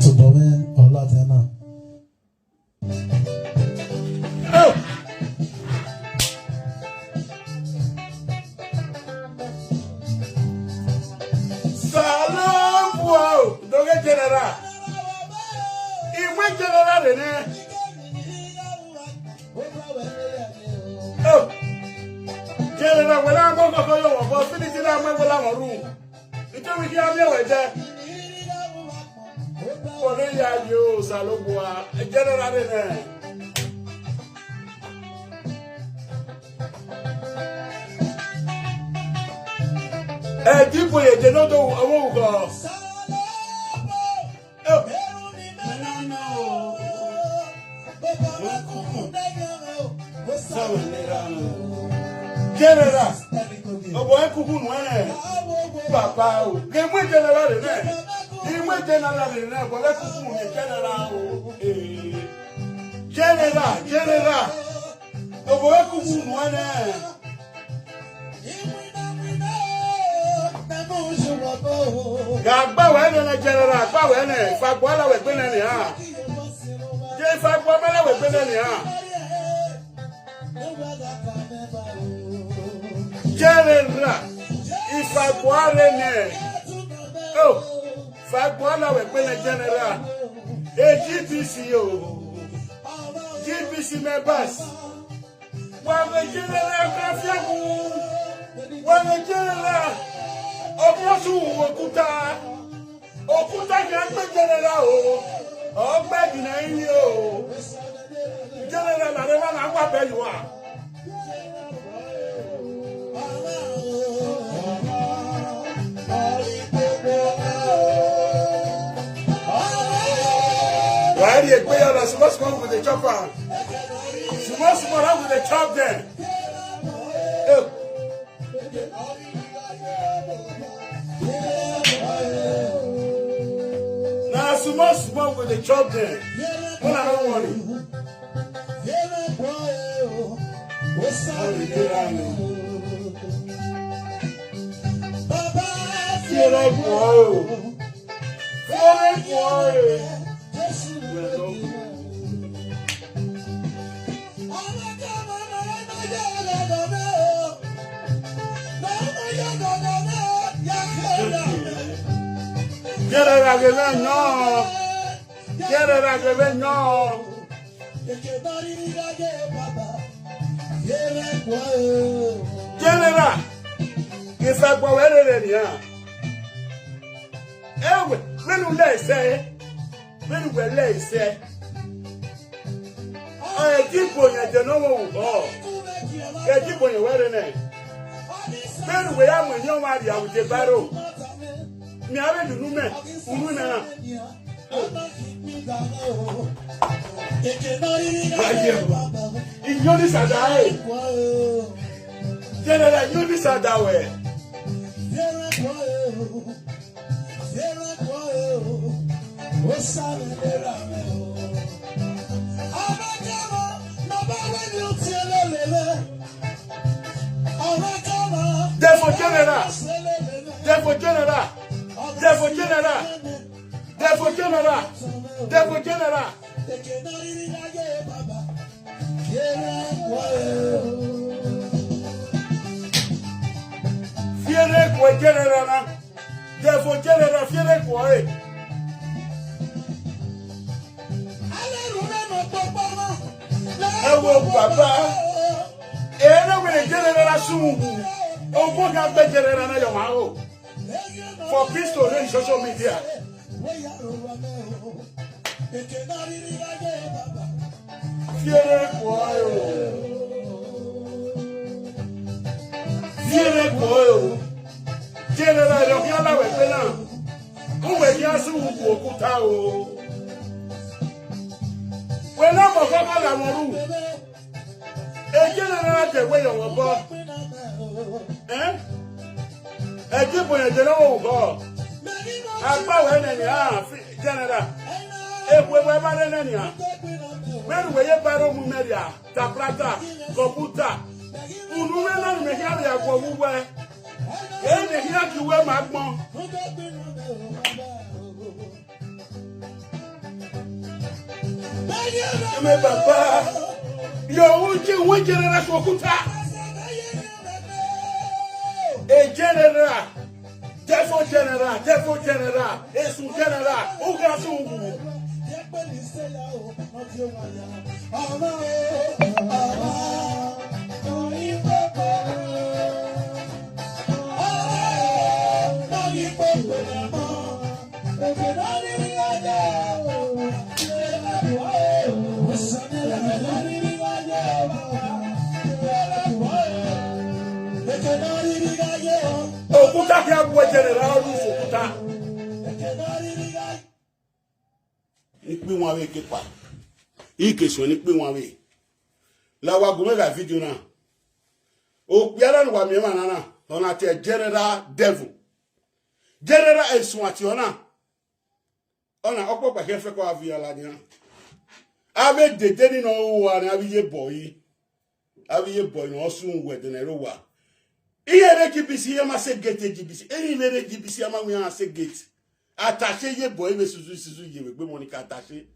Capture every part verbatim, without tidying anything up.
Tobọ mwẹ ọ ladian na. Oh! Osanobua o, do ghe General. I mu General rre nẹ. Oh! General, wẹ na mu ọkọkọ ye ọmwa obọ, finisi na mu ẹvbo la mwẹ ru. Ito vbe khian miẹn wẹ dẹ. Wẹ ne ya ye o, Osanobua, General rre nẹ. Ẹ, Ediboye, je ne ọ do ọmọ oghọ. General, obọ ẹkuku nuẹn nẹ, baba o, ghe mu General rre nẹ, ghe mu General rre nẹ, obọ ẹkuku nuẹn General o, eh. General, General, obọ ẹkuku nuẹn nẹ. Gha gba wẹ nẹ, General, gba wẹ nẹ, Ifagbua la wẹ gbe nẹ nian. Je Ifagbua ma la wẹ gbe nẹ nian. General, Ifagbua rre nẹ. Oh, Ifagbua la wẹ gbe nẹ, General. E G B C o. G B C members. Wa vbe General Afiamu, wa vbe General Ọmọsunu Okuta, Okuta khian gbe General o, ọ gbe ẹdin ne ẹ i yin o. General na rre emwa na wa bẹghe uwa. Wa rhie egbe ya na, small small we dey chop am. Small small na we dey chop dem. Eh. Na small small we dey chop dem. Una no worry. Fiere khuan o. Fiere khuan o. General ghe vbe yọn. General ghe vbe yọn. General, Ifagbua wẹ rere nian. Ẹwẹ, vbene u lẹ sẹ, vbene uwẹ lẹ sẹ. Ediboye de ne ọ vbe ru họ. Ediboye wẹ rre nẹ. Vbene uwẹ ya mu eni ọmwa rria vbe ute baro. Mẹ avbe unu mẹ, unu mẹ na. Iyoni sada ẹre. General, iyoni sada wẹ. Therefore, General, therefore, General, therefore, General, therefore, General, therefore, General. Fiere khuan General na. Therefore, General, fiere khuan ẹre. Ẹ wo baba. Ẹ na wẹ ne General na sunu wu. Ọgbọ gha gbe General na yọ mwa ho. For peace to reign social media. Fiere khuan o. Fiere khuan o. General, ọ khian la wẹ gbe na. Uwẹ khian sunu wu Okuta o. Wẹ na mọ ọkọ la wọn ru. General na dẹ wẹ yọ mwẹ obọ. Eh? Ediboye de ne ọ vbe ru họ. Agba wẹ nẹ nian, General. Ekhue wẹ ma rre nẹ nian. Vbene uwẹ ye baro mu mẹ rria, taprata, kọmputa. Unu mwẹ na ne mẹ khian vbe ya guọghọ uwẹ. Ẹ ne khian gie uwẹ ma agbọn. Ẹmwẹ baba, yọ uche wẹ general Sokuta. A general, devil general, devil general, esu general, u gha sẹ uwu. Okuta khian gu ẹjẹ ne ra ru Sokuta. Ikpe iwan vbe ke kpa. Ike suẹn ni ikpe iwan vbe. La wa gu mwẹ gha video na. Okpia na ne uwa miẹn emwa na na, ọna te General Devil. General esuan tie ọna. Ọna ọkpọkpa khian fẹko a viọ ladian. Avbe dede ni nọ ru uwa ne avbe iyebọ yi. Avbe iyebọ yi ne ọ sun uwẹ ẹdẹ ne ẹre uwa. Iran ne G B C iran ma sẹ gate G B C. Iran vbe ne G B C iran ma wẹ iran sẹ gate. Attaché iyebọ yi vbe suzu isuzu ye vbe egbe Monica Attaché.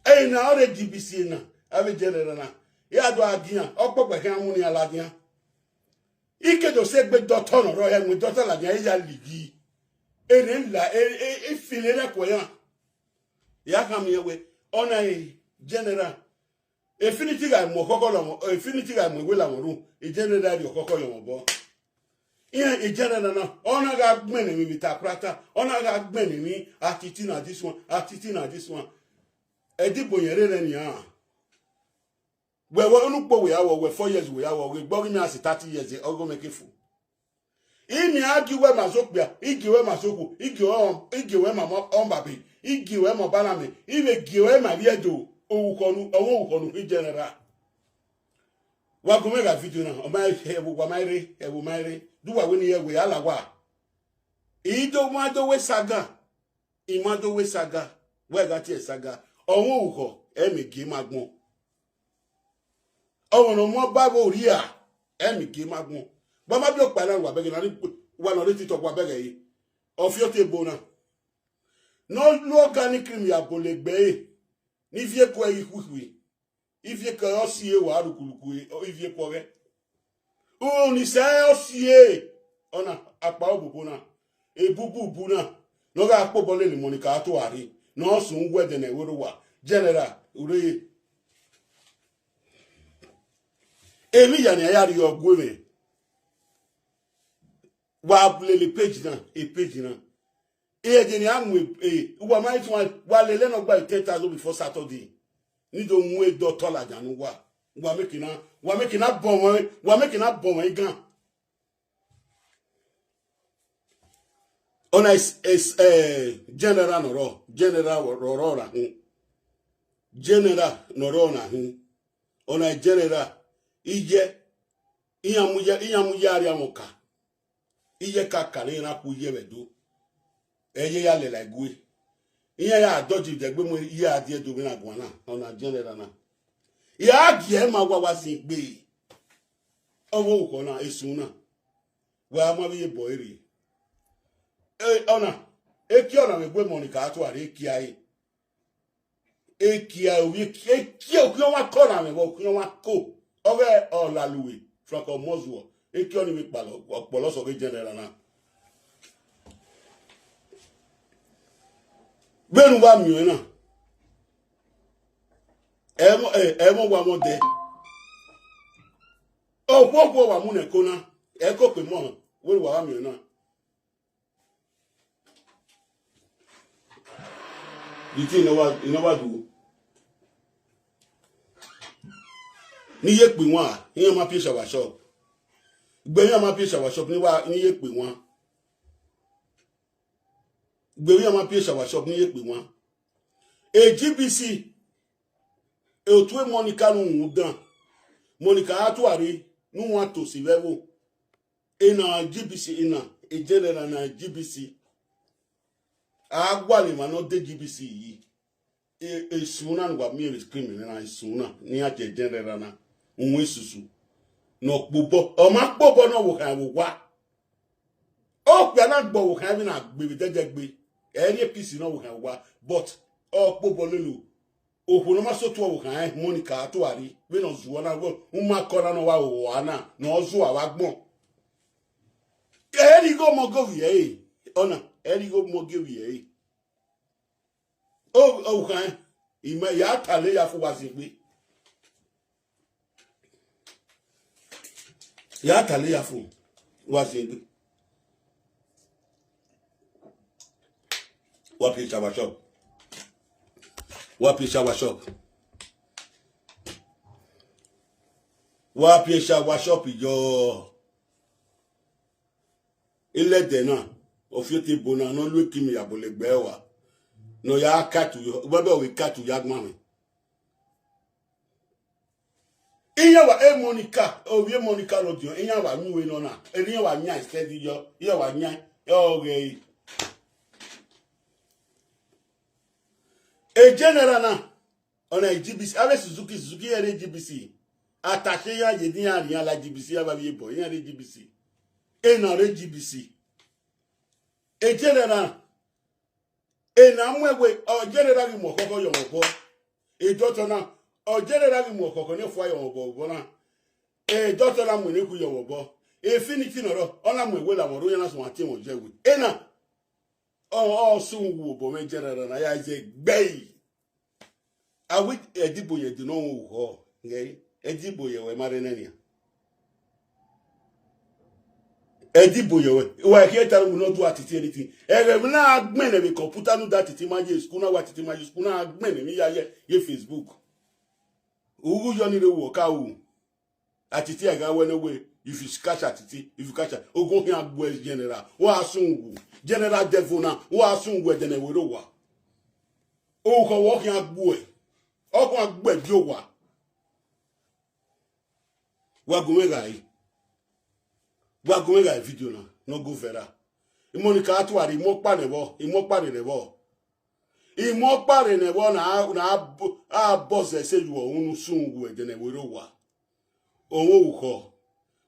Ẹre na ọre G B C na, avbe general na. Iran do a gian, ọkpọkpa khian mu ne iran ladian. Ike do sẹ egbe dọtọ ne ọ rrọọ ya mu dọtọ ladian, e ya ligi. Ene la, e, e, e file rẹ kuẹ iran. Ya khama iran wẹ, ọna e general. Infinity gha mu ọkhọkhọ lọmọ, Infinity gha mu ewe lamọ ru, e general rhie ọkhọkhọ ye ọmọ obọ. Iran e general na, ọna gha gbẹn emwi vbe taprata, ọna gha gbẹn emwi, attitude na this one, attitude na this one. Ẹdẹ ibo yẹn rre nian. Wẹ, wẹ unu ukpo wẹ ya wọ, wẹ four years wẹ ya wọ, wẹ gbọ ghi mẹ a si thirty years, ọghe mẹ ke fo. Imi a gie uwẹ ma zẹ okpia, I gie uwẹ ma zẹ okhuo, I gie uwẹ, I gie uwẹ ma ọmbabe, I gie uwẹ ma ọbanamẹ, I vbe gie uwẹ ma ivbi Ẹdo, orukhọ nu, ọmọ orukhọ nu khin general. Wa gu mwẹ gha video na, ọ ma ẹvbo, wa ma rre, ẹvbo ma rre, de uwa wẹ ne I ye ẹvbo ya la wa. I do ma do wẹ saga, I ma do wẹ saga, wẹ gha tie saga, ọmọ orukhọ, ẹ mẹ gie ma gbọn. Ọmọ ne ọ mu ọba vbe orhia, ẹ mẹ gie ma gbọn. Wa ma biẹ ọkpa na, wa bẹghe na, wa nọ re titọ, wa bẹghe ẹre. Ọ fi ọtẹn ebo na. Ne ọ lu organic cream ya bọlọ egbe ẹre, ne ivie kuẹ ghi khuikhue. Ivie kuẹ ọ si e wa rukuluku, ivie kuẹ ọghẹ. Unu ni sẹ ọ si e, ọna akpa obobo na, ebubu ubu na, ne ọ gha kpobọ lele Monica Atuari, ne ọ sẹ uwu ẹdẹ ne ẹvbo rre uwa, general, u rre. Emwi ya ne a ya rhie ọguọ mwẹ. Wa lele page na, e page na. Ẹdẹ ne a mu, e, uwa ma tuan, wa lele ne ọ gba ten thousand before Saturday. Ni do mu e dọtọ ladian ne uwa. Wa make na, wa make na bọ mwẹ, wa make na bọ mwẹ igan. Ọna is, is, eh, general ne ọ rrọọ, general ne ọ rrọọ na hin. General ne ọ rrọọ na hin. Ọna general, iye, iran mu ye, iran mu ye arrian mwẹ ọka. Iye ka kare na ku iye vbe Ẹdo. Ẹ ye ya lele ẹgue. Iran ya dọji de egbe mu iye a die do vbe na guan na, ọna general na. I a gie ma wa wa sin gbe. Ọmọ orukhọ na, esu na. Wa ma vbe ye bọ ere. E, ọna, eki ọna vbe egbe Monica Atuari, eki a re. Ekia ovbi ekia, ekia okhian ọmwa kọ na mwẹ vbe okhian ọmwa ko. Ọghe Ọlalue, Frank Ọmọzuọ, ekia ọnii vbe kpalọ, ọkpọlọ sẹ ọghe general na. Vbene uwa miẹn ọnrẹn na, ẹmwẹ, ẹ, ẹmwẹ uwa mwẹ ọdẹ. Okhuo okhuo wa mu nẹ ẹko na, ẹko kpe mọ, vbene uwa gha miẹn ọnrẹn na. The thing never, it never do. Ni ye kpe wan, iran ma pie shower shop. Gbe iran ma pie shower shop ni wa, ni ye kpe wan. Gbe iran ma pie shower shop ni ye kpe wan. A G B C, e otu e Monica nu wu dan. Monica Atuari nu wa tosi vbe ẹvbo. Ena G B C, ena, e general na G B C. A gualọ emwa ne ọ de G B C yi. E, esu na ne uwa miẹn vbe screen na, esu na, ne iran jẹ general na, uhunmwu esusu. Ne ọ kpobọ, ọ ma kpobọ ne ọ vbe okhan vbe owa. Okpia na gbe ọvbokhan vbe na gbe vbe dẹdẹ gbe. Ẹ i rhie peace ne ọ vbe okhan vbe owa, but ọ kpobọ lele Okhuo ne ọ ma sẹ otu ọvbokhan rẹn, Monica Atuari, vbene ọ zuọ na, vbe u ma kọ na ne ọ wa ro owa na, ne ọ zuọ vbe agbọn. Ẹ i re igho ọmọ ghe ovbi ẹre, ọna, ẹ i re igho ọmọ ghe ovbi ẹre. Ọ, ọvbokhan rẹn, ima ya tale ya fo, wa ziengbe. Ya tale ya fo, wa ziengbe. Wa pie shower shop. Wa pie shower shop. Wa pie shower shop yọ. Ilẹdẹ na, ọ fi otọ ebo na, ne ọ lu ekimi ya bọlegbe ẹre wa. Ne ọ ya katu yọ, wẹ bẹ ọ vbe katu ya gbẹn mwẹ. Iran wa, e Monica, ovbi e Monica rhọdiọn, iran wa miẹn uwẹ nọ na, erha iran wa yan steady yọ, iran wa yan, ọ ghẹ re. E general na, ọna G B C, avbe Suzuki, Suzuki iran rre G B C. Attaché iran ye ne iran rri iran la G B C, avbe avbiẹ bọ iran rre G B C. Ena rre G B C. E general na, ena mu ẹwe, ọ general ghi mu ọkhọkhọ yọ mwẹ obọ. E doctor na, ọ general ghi mu ọkhọkhọ ne fua yọ mwẹ obọ, obọ na. E doctor na mu ene khu yọ mwẹ obọ. Infinity nọ rọ, ọ na mu ẹwe la vbe ọre iran na suẹn tie mwẹ oya ẹwe. Ena, ọ, ọ sẹ uhunmwu obọ mwẹ general na, ya zẹ gbe yi. Awe ẹdẹ ibo yẹ de ne ọ mwẹ orukhọ, ghẹ ẹdẹ ibo yẹ wẹ ma rre nẹ nian. Ẹdẹ ibo yẹ wẹ, wa khian ta ne u no do atiti anything. Ẹghẹ vbe na gbẹnnẹ vbe computer ne u da atiti ma ye school na, wa atiti ma ye school na, gbẹnnẹ emwi ya ye, ye Facebook. Ughu yọ ni rre, uwẹ ọ ka ru. Atiti a gha wẹ ne wẹ, if you catch atiti, if you catch a, ogho khian gbuẹ general, wa sun wu. General devil na, wa sun wu ẹdẹ ne wẹ rre owa. Orukhọ wẹ ọ khian gbuẹ, ọ khian gbuẹ gie owa. Wa gu mwẹ gha re. Wa gu mwẹ gha re video na, ne ọ go viral. Imọ ni ka tuare, imọ ọkpa nẹ vbọ, imọ ọkpa rre nẹ vbọ. Imọ ọkpa rre nẹ vbọ na, na a bọ zẹ ẹse yu ọhunmwu sun wu ẹdẹ ne wẹ rre owa. Ọmwa orukhọ,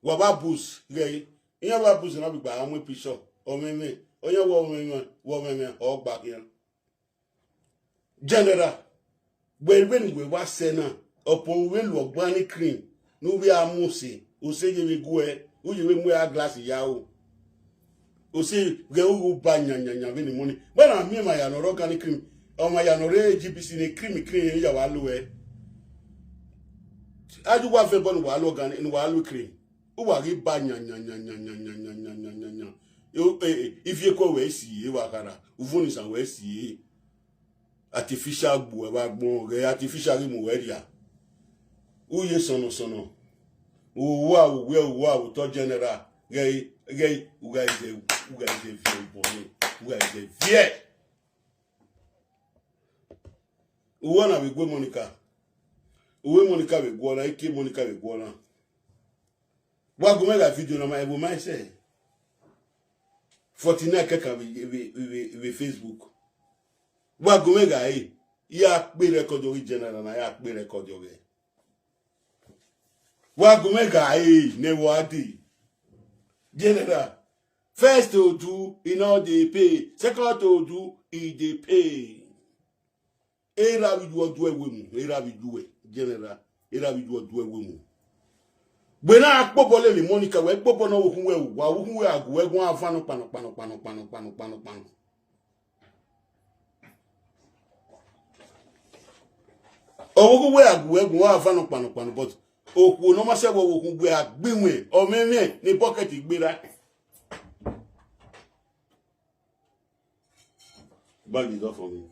wa vbe abuse ghẹ, iran vbe abuse na vbe gba gha mu picture, ọmwẹmwẹ, ọ yan wẹ ọmwẹmwẹ, wẹ ọmwẹmwẹ, ọ gba khian. General, wẹ vbene uwẹ wa sẹ na, ọpọn u vbe lu ọgban ni cream, ne u vbe a mu ose, ose ye vbe guẹ, u ye vbe mu a glass ya ro. Ose ghẹ u ghu ba yanyanyan vbene imọ ni. Wẹ na miẹn emwa ya ne ọ rre ọgban ni cream, ọmwa ya ne ọ rre G B C ne cream cream ya wa lo ẹ. A ye uwa vẹ ẹbọ ne uwa lo ọgban, ne uwa lo cream. Uwa ghi ba yanyanyanyanyanyanyanyanyan. Ivieko wẹ si e, wa khara, uvun ni san wẹ si e. Artificial gbuẹ vbe agbọn, ghẹ artificial ghi mu wẹ rria. U ye sọnọ sọnọ. Uwa, uwẹ, uwa, otọ general, ghẹ, ghẹ, u gha zẹ, u gha zẹ viẹ obọ nẹ, u gha zẹ viẹ. Uwa na vbe gue Monica. Uwe Monica vbe guọna, ike Monica vbe guọna. Wa gu mwẹ gha video na ma, ẹvbo ma sẹ. Forty-nine kẹkan vbe, vbe, vbe, vbe Facebook. Wa gu mwẹ gha re, ya kpe record ọghe general na, ya kpe record ọghẹ. Wa gu mwẹ gha re, ne wa de. General, first to do, e no dey pay. Second to do, e dey pay. Erha vbe iyuẹ ọduẹ wẹ mu, erha vbe iyuẹ, general, erha vbe iyuẹ ọduẹ wẹ mu. Wẹ na kpobọ lele Monica, wẹ kpobọ ne ọ vbe okhun wẹ, wa vbe okhun wẹ a gu wẹ guan avan nọ kpannọ kpannọ kpannọ kpannọ kpannọ kpannọ kpannọ. Ọ vbe okhun wẹ a gu wẹ guan avan nọ kpannọ kpannọ, but okhuo ne ọ ma sẹ vbe ọ vbe okhun wẹ a gbe iwẹn, ọ mwẹ mwẹ ne bucket gberra. Bag is off for me.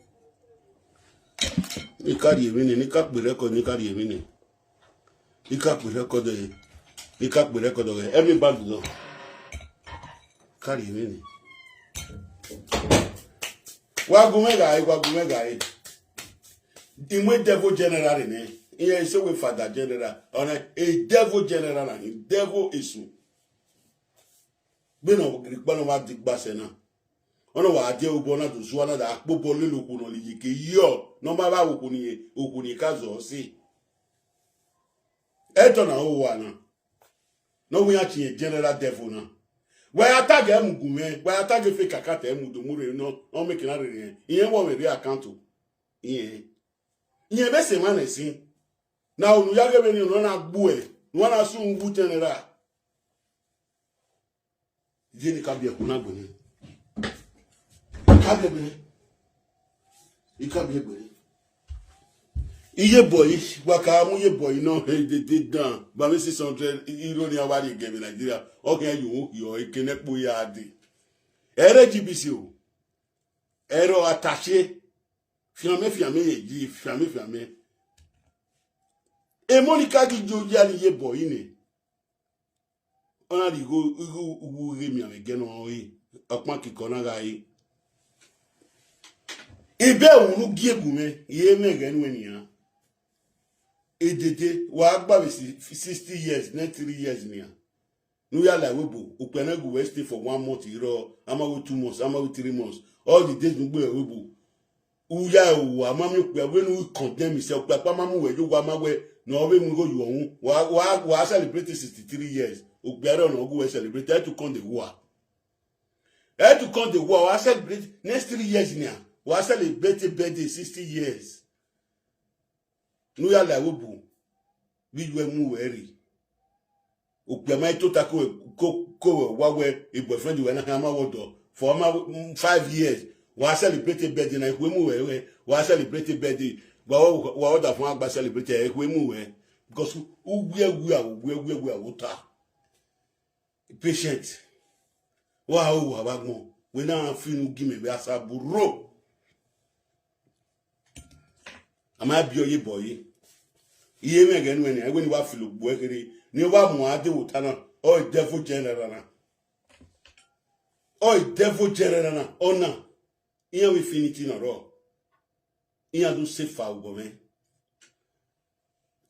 Ne I ka rhie emwi ni, ne I ka kpe record, ne I ka rhie emwi ni. Ne I ka kpe record, eh, ne I ka kpe record, eh, every bag is off. Ka rhie emwi ni. Wa gu mwẹ gha re, wa gu mwẹ gha re. I mu devil general rre nẹ. Iran eso wẹ Father General. Ọnẹ, e devil general na, devil esu. Vbene ọ giri kpa ne ọ wa digba sẹ na, ọ na wa die obọ na do zua na da kpobọ lele okhuo ne ọ lele iyeke yọ, ne ọ ma vbe aro okhuo ni, okhuo ni ka zọ ọse. Ẹdọ na ro owa na, ne ọ wẹ iran tie general devil na. Wa ya tag ẹ mu gu mwẹ, wa ya tag fake account ẹ mu do mu rre nọ, ọ meke na rere irẹn, irẹn wọ mwẹ rre account o. Irẹn. Rẹn vbe sẹ emwa nẹ sin. Na unu ya ghe vbene ọ na gbuẹ, ne uwa na sunu gu general. Iye ne I ka biẹ ẹkpo na gbẹnnẹ. I ka biẹ ẹgbẹnnẹ. I ka biẹ ẹgbẹnnẹ. Iye bọyi, wa ka mu iye bọyi nọ he dede dan, ba vbe six hundred euro ne a wa rhie gẹ vbe Nigeria, ọ khian ye uhunmwu khian, eke ne ẹkpo ya dee. Ẹre G B C o, ẹre attaché, fianmwẹ fianmwẹ ye yi, fianmwẹ fianmwẹ. Emọ ni ka ghi yo ya ni iye bọyi nẹ. Ọ na rhie igho, igho uwu ighe mianmwẹ ẹgẹ ne ọ re, ọkpan kikọ na gha re. Ibe unu gie gu mwẹ, I re mwẹ ẹghẹ nuẹn nian. Edede, wa gba vbe si-, sixty years, ne three years nian. Ne u ya la ẹvbo ebo, okpia na gu wẹ stay for one month, i rrọọ, a ma wẹ two months, a ma wẹ three months. All the days ne u gbe ẹvbo ebo, u ya ẹre owa, a ma miẹn okpia vbene u condemn isẹ, okpia kpa ma mu wẹ ye owa, ma wẹ ne ọ vbe mu igho ye uwẹ. Wa, wa, wa celebrate sixty-three years, okpia rẹ ọna ọ gu wẹ celebrate, ẹ to come dey wa. Ẹ to come dey wa, wa celebrate next three years nian, wa celebrate birthday sixty years. Ne u ya la ẹvbo ebo, vbe iye mu wẹ rre. Okpia ma tota ko, ko, ko wẹ wa wẹ, e boyfriend wẹ na khian ma wẹ ọdọ for ma, mm, five years. Wa celebrate birthday na, ekhue mu wẹ wẹ, wa celebrate birthday. Wa, wa ọdafẹn gba celebrate, ekhue mu wẹ. Because u wiẹ wiẹ aro, wiẹ wiẹ wiẹ aro ta. Patient. Wa ho wa vbe agbọn. Wẹ na fi unu gi mẹ vbe Asaburo. A ma biẹ iye bọyi. I re mwẹ ẹghẹ nuẹn nian, wẹ ne I wa filo gbuẹ kherhe, ne I wa mu a de vbe ota na, ọ devil general na. Ọ devil general na, ọna. Iran vbe Infinity ne ọ rrọọ. Iran do sefa vbe obọ mwẹ.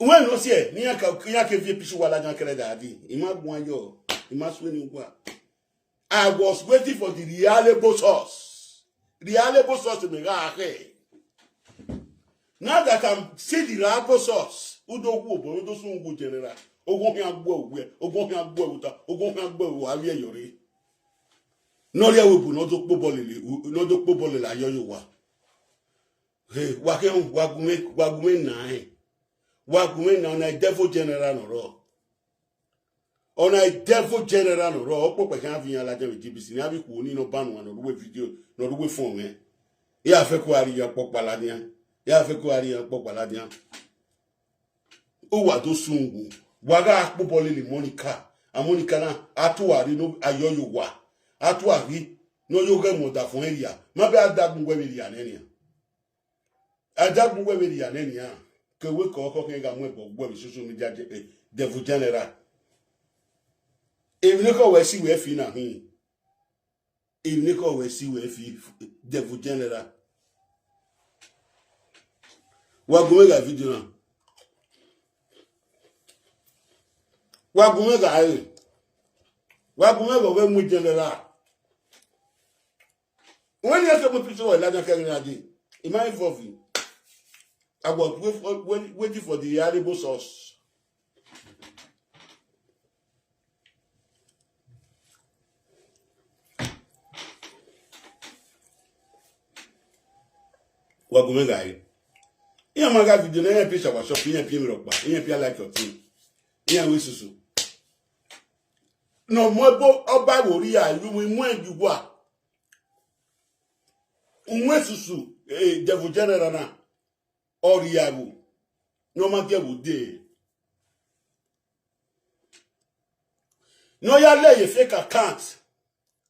Uwẹ ne ọ siẹ, ne iran ka, iran ke viẹ picture uwa ladian kẹrẹda dee. I ma guan yọ, I ma sue ne uwa. I was waiting for the reliable source. Reliable source mẹ gha khẹ. Now that I'm see the reliable source, u do wu obọ, u do sunu gu general. Oghọn khian gbuẹ uwẹ, oghọn khian gbuẹ uta, oghọn khian gbuẹ uwa vbiẹ yọ rre. Ne ọ rhie ẹvbo ebo ne ọ do kpobọ lele, ne ọ do kpobọ lele ayọ ye owa. He, wa khian, wa gu mwẹ, wa gu mwẹ na rẹn. Wa gu mwẹ na, ọna devil general ne ọ rrọọ. Ọna devil general ne ọ rrọọ, ọ kpokpẹ khian vbe iran ladian vbe G B C, ne a vbe khuo ni ne ọ bannọ uwa ne ọ rre uwu video, ne ọ rre uwu phone mwẹ. I ya fẹko a rhie iran ọkpọkpa ladian. I ya fẹko a rhie iran ọkpọkpa ladian. Uwa do sunu gu, wa gha kpobọ lele Monica. A Monica na, a tua rre ne ayọ ye owa. A tua rre ne ọ yo ghẹ mu ọdafẹn rria. Ma bẹ a dagbọn uwẹ vbe rria nẹ nian. A dagbọn uwẹ vbe rria nẹ nian. Ke wẹ ke ọkhọ khian gha mu ẹbọ gbuẹ vbe social media de-, eh, devil general. Emwi ne khọ wẹ si wẹ fi na hin. Emwi ne khọ wẹ si wẹ fi devil general. Wa gu mwẹ gha video na. Wa gu mwẹ gha re. Wa gu mwẹ gha ọghe mu general. Wẹ ne iran ke mu picture wẹ ladian kẹghe na dee, I ma involve. I was wait for, wait, waiting for the reliable source. Wa gu mwẹ gha re. Iran ma gha video na, iran picture wa shop, iran pie emwi rhọkpa, iran pie like your thing. Iran wẹ susu. Ne ọ mu ẹbo ọba vbe orria, I mu ẹn gie uwa. Uwẹ susu, eh, devil general na, ọ rhie ẹvbo, ne ọ ma gie ẹvbo dee. Ne ọ ya lẹ ye fake account,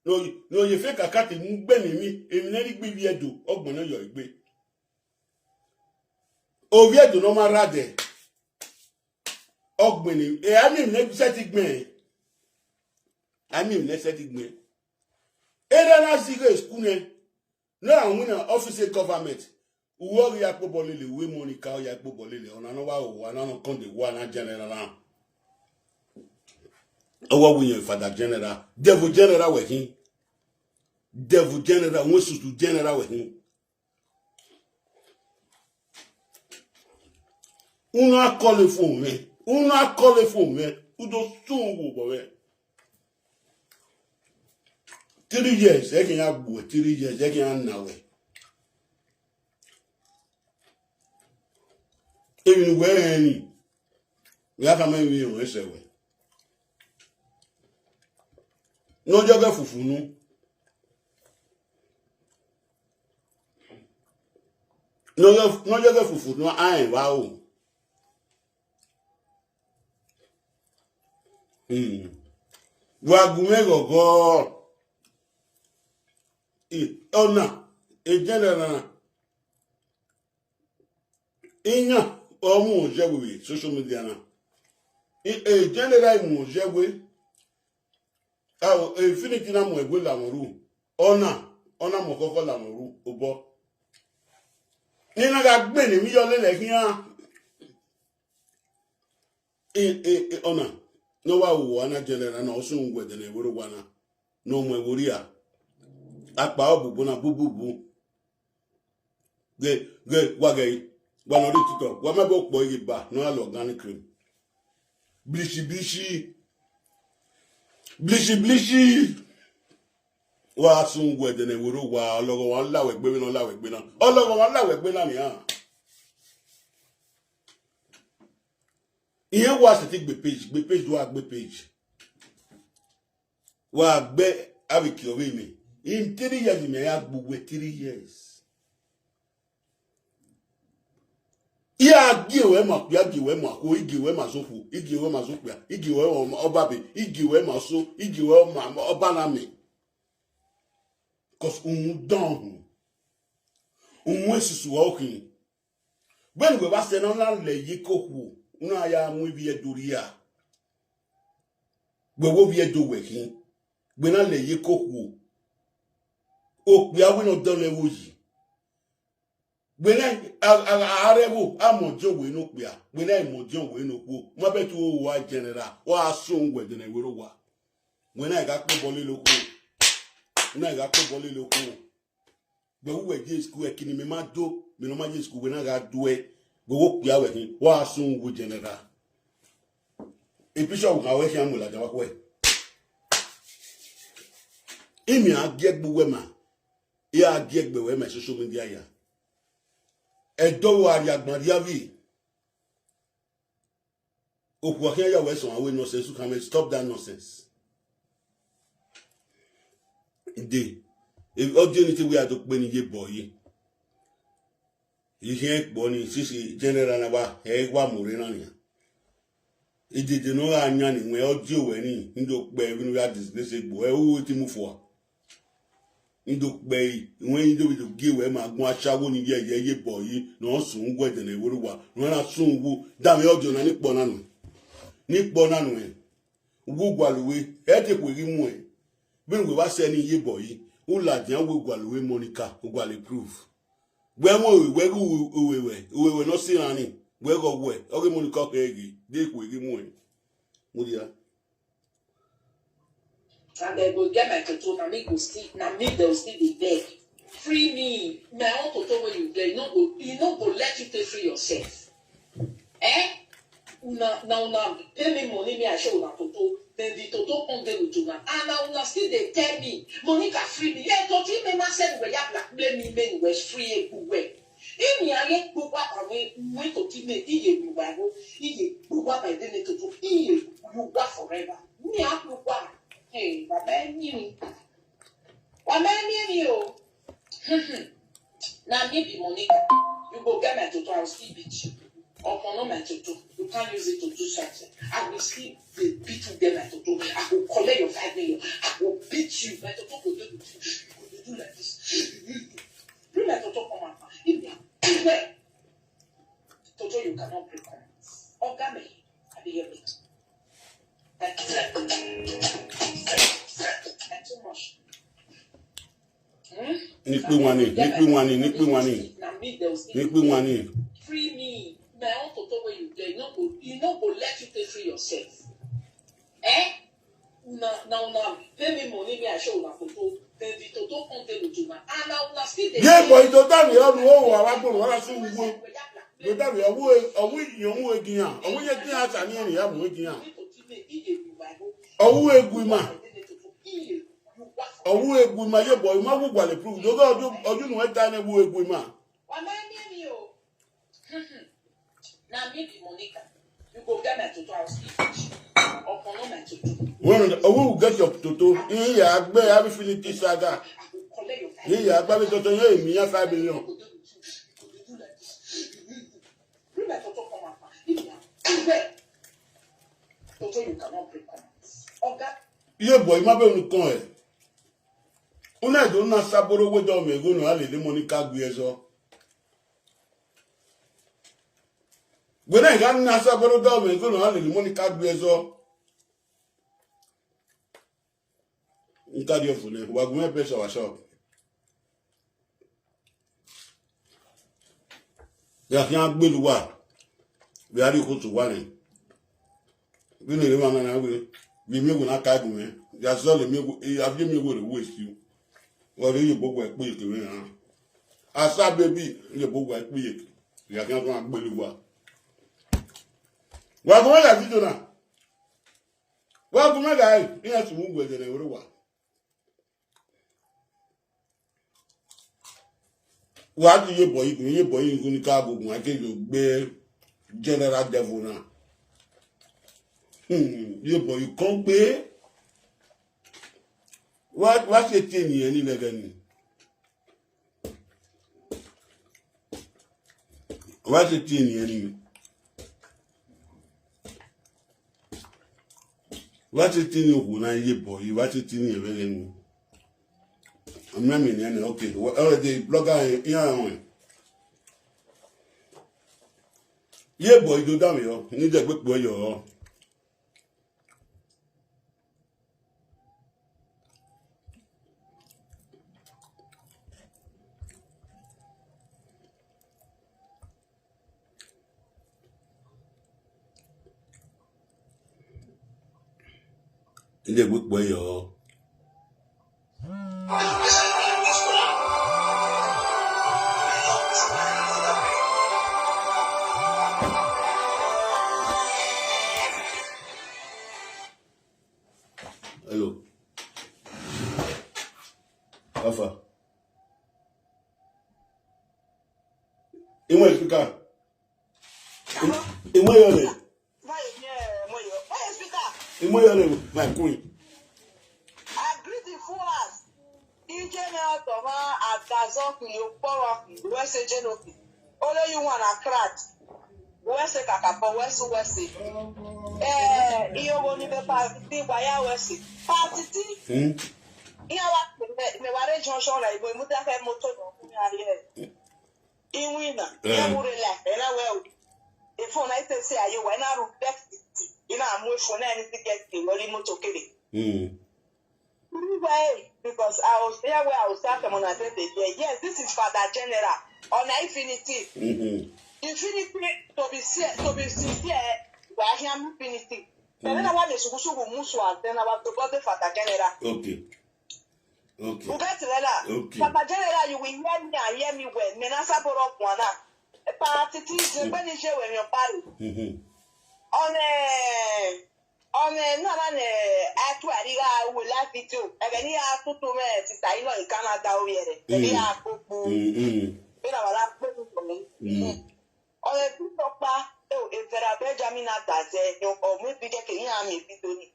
ne ọ, ne ọ ye fake account mu gbe ne emwi, emwi ne ẹre gbe ivbi Ẹdo, ọ gbẹnnẹ yọ egbe. Ovbi Ẹdo ne ọ ma rha dẹ, ọ gbẹnnẹ, e a miẹn emwi ne sẹtin gbẹn, a miẹn emwi ne sẹtin gbẹn. Erha na zighe school nẹ, ne a winna office government, uwẹ ọ ghi ya kpobọ lele, uwẹ Monica ọ ya kpobọ lele, ọna ne ọ wa ho owa na, ne ọ kọnde owa na general na. Ọ wa wu iyẹn Father General, devil general wẹ khin. Devil general, wẹ susu general wẹ khin. Unu a call fo mwẹ, unu a call fo mwẹ, u do sunu gu obọ mwẹ. Three years, ẹ khian ya gbuẹ, three years, ẹ khian ya na wẹ. Emwi ne uwẹ rẹn ni, ya khama emwi ne ọ sẹ wẹ. Ne ọ yọghẹ fufu nu. Ne ọ yọ- ne ọ yọghẹ fufu nu, a rẹn vbe aro. Hmm. Wa gu mwẹ ghọghọ. I- ọna, e general na, iyan ọ mu oya vbe social media na. I- e general mu oya vbe. Aro, Infinity na mu ẹguẹ la mwẹ ru. Ọna, ọna mu ọkhọkhọ la mwẹ ru obọ. Ne I na gha gbe ne emwi yọ lele khian. E- e- e- ọna, ne ọ wa ru uwa na general na, ọ sunu wẹ ẹdẹ ne ẹvbo rre owa na, ne ọ mu ẹvbo rria. Akpa ọbubu na bububu. Ghe, ghe, wa ghe, wa nọ rre TikTok, wa ma bọ kpọ ighe ba, ne ọ gha lọ organic cream. Blishi, blishi. Blishi, blishi. Wa sunu wẹ ẹdẹ ne ẹvbo rre owa, ọlọghọ wa la wẹ gbe vbene ọ la wẹ gbe na. Ọlọghọ wa la wẹ gbe na nian. Irẹn wa sẹtin gbe page, gbe page, wa gbe page. Wa gbe avbe kie ọvbehe mwẹ. In three years, mẹ ya gbe uwẹ three years. I a gie ruẹ ma okpia, I gie ruẹ ma okhuo, I gie ruẹ ma zẹ okhuo, I gie ruẹ ma zẹ okpia, I gie ruẹ ma ọbabe, I gie ruẹ ma oso, I gie ruẹ ma ọba na mẹ. Cos uhunmwu dan uhunmwu, uhunmwu esusu ọre ọ khin. Vbene uwẹ vbe sẹ ne ọ na lẹ ye ke okhuo, u na ya mu ivbi ẹdẹ rria. Wẹ wo vbi ẹdẹ owẹ khin, wẹ na lẹ ye ke okhuo. Okpia wẹ ne ọ dọlọ ẹvbo yi. Wẹ na a- a- a- a rre ẹvbo, a mọ ọdiọn wẹ ne okpia, wẹ na i mọ ọdiọn wẹ ne okhuo. Ma bẹtẹ uwa general, wa sunu wẹ ẹdẹ ne ẹvbo rre owa. Wẹ na i gha kpobọ lele okhuo. Wẹ na i gha kpobọ lele okhuo. Wẹ vbe uwẹ ye school, ẹki ne imẹ ma do, mẹ ne ọ ma ye school, wẹ na gha do ẹe, wẹ wo okpia wẹ khin, wa sunu wu general. E picture wẹ gha wẹ khian mu ladian vbe akhuẹ. Imẹ a gie gbe uwẹ ma, I a gie gbe wẹ ma social media ya. Ẹdẹ ọvbehe a rhie agbọn rhie avbe. Okhuo khian ya wẹ sẹ ọmwa wẹ nonsense, you can stop that nonsense. Dẹ, ọ die ne te wẹ a do kpe ne Iyebọ yi. I khian kpọ ni, sisi general na wa, ẹ wa mu rre na nian. Idede ne ọ gha yan ni wẹ, ọ die owẹ ni, ne I do kpẹ vbene u ya disgrace egbe, ẹ u te mu fua. Ne I do kpẹ ẹre, wẹ ne I do vbe do gie wẹ ma gun ashawo ni yẹyẹ Iyebọ yi, ne ọ sunu wẹ ẹdẹ ne ẹvbo rre owa, ne ọ na sunu wu, danmwẹ ọdiọn na ni kpọ na nuẹn. Ni kpọ na nuẹn. Uwu gualọ uwe, ẹ te khuo ghi muẹn. Vbene uwẹ vba sẹ ne Iyebọ yi, u ladian uwu gualọ uwe Monica, u gualọ proof. Wẹ mu ore, wẹ ghe uwe, uwe wẹ, uwe wẹ ne ọ sẹ iran ni, wẹ ghe ọ wẹ, ọ ghe Monica ọ khẹ ghe, de khuo ghi muẹn. Mudia. And they go get my toto, na me go still, na me they will still dey beg. Free me, my own toto wey you get, e no go, e no go let you take free yourself. Eh? Una, na una pay me money, me I show una toto. Then the toto come dey with una. And na una still dey tell me, Monica, free me. Yeah, toto me ma send we ya blackmail me, me we free e we. Imi a ye gbogbo aba wẹ, wẹ to ti me, iye ru wa ro, iye gbogbo aba ẹdẹ ne toto, iye ru wa forever. Mi a gbogbo aba. Hey, baba ẹ miẹn mi. Baba ẹ miẹn mi o. Na me be Monica. You go get my toto, I will still beat you. Upon all my toto, you can't use it to do something. I will still dey beat you, get my toto. I go collect your five million. I go beat you. My toto go dey with you. You go dey do like this. Bring my toto come out. If they are, toto, you cannot bring come out. Oga me, I be your mate. Like, like, like too much. Hmm? Ni kpe wan ni, ni kpe wan ni, ni kpe wan ni. Na me, they will still ni kpe wan ni. Free me. My own toto wey you get, e no go, e no go let you take free yourself. Eh? Una, na una pay me money, me I show una toto. Then the toto come dey with una. And na una still dey Ye boy, to tell me how to hold our weapon, what I should go. To tell me, I will, I will, you will again. I will again, I can hear you, I will again. I will agree, man. I will agree, man. Ye boy, ma will go prove. You go, you, you know what time I will agree, man. Wa ma eni eni o. Na Baby Monica, you go get my toto house key. Upon all my toto. When, oh, we will get your toto. Iye agbe, have infinity saga. You go collect your car. Iye agbe, be toto, ye mi ya five million. Bring my toto come out. If you are, toto you cannot bring come out. Oga. Iye boy, ma be unu kọn ẹ. Una do na saboro we do me go no, a lele Monica gbe ẹzọ. Wẹ na gha na saboro do me go no, a lele Monica gbe ẹzọ. Nka dio fune, wa gu mwẹ pressure wa shop. Ya khian gbele uwa, vbe a rhie okhuo sẹ uwa nẹ. Vbene erha emwa na na wẹẹ, vbe imiẹnghẹ na ka gu mwẹ, ya zọlọ imiẹnghẹ, a viọ imiẹnghẹ rre uwu esi. Wa rhie iyebo gua ikpiyeke mwẹ na. Asa baby, iyebo gua ikpiyeke, ya khian khian gbele uwa. Wa gu mwẹ gha video na. Wa gu mwẹ gha ẹre, iran sẹ uwu ẹzẹ ne ẹvbo rre uwa. Wa di iyebo igun, iyebo igun ni ka gu gun, a ke yo gbe general devil na. Hmm, iyebo ikọn gbe. Wa, wa se tie ni ẹni lẹghẹ ni. Wa se tie ni ẹni. Wa te tini okhuo na ye bọ yi, wa te tini ẹvbo ẹghẹ ni. Ọmọ mi ni ẹnẹ, okay. Already blogger iran wọn. Ye bọ yi do da mi yọ, ni dẹ gbe kpo yọ. Ilé ìwé pọ̀ yọ. Hello. How far? Imwe speaker. Imwe yọ le. Imwe yọ le, my queen. I greet the fullers. Ije ne ọtọ ma adazọ kpili okpọrọ kpili wẹ se je no kpili. Ole you wanna crack. Wẹ se kakabọ, wẹ se, wẹ se. Eh, iyo wo ni be pa ti wa ya wẹ se. Pa ti ti. Hmm. Iya wa me, me wa re junction la, ibo imuda ke moto no ku ya ye. Iwinna, eh, iran mu rre la, ẹ na wẹ o. Efo na ite se aye wa, ina ru death, ina mu efo na ni ticket ke wọlé moto kere. Mm. Why? Because I was there where I was talking on a day, yes, this is Father General on Infinity. Mm-hmm. Infinity, to be sincere, to be sincere, wa hia Infinity. Then I want the sugu sugu musu and then I want to go to Father General. Okay. Okay. You get it, Lela? Okay. Papa General, you will hear me and hear me well. Me na saboro kwana. Papa Titi, the when is you when you're married? Mm-hmm. On, eh, on, eh, no, no, no, I tell you, I will like it too. And then he has to do me, sister, you know, in Canada, over here. Then he has to do. Mm-hmm. You know, I like to do for me. Mm. Ọ ghe Ẹgbuitọkpa, eo, Vera Benjamin na da zẹ, ọ mu ebi kẹkẹ, iran miẹn ebi do ni,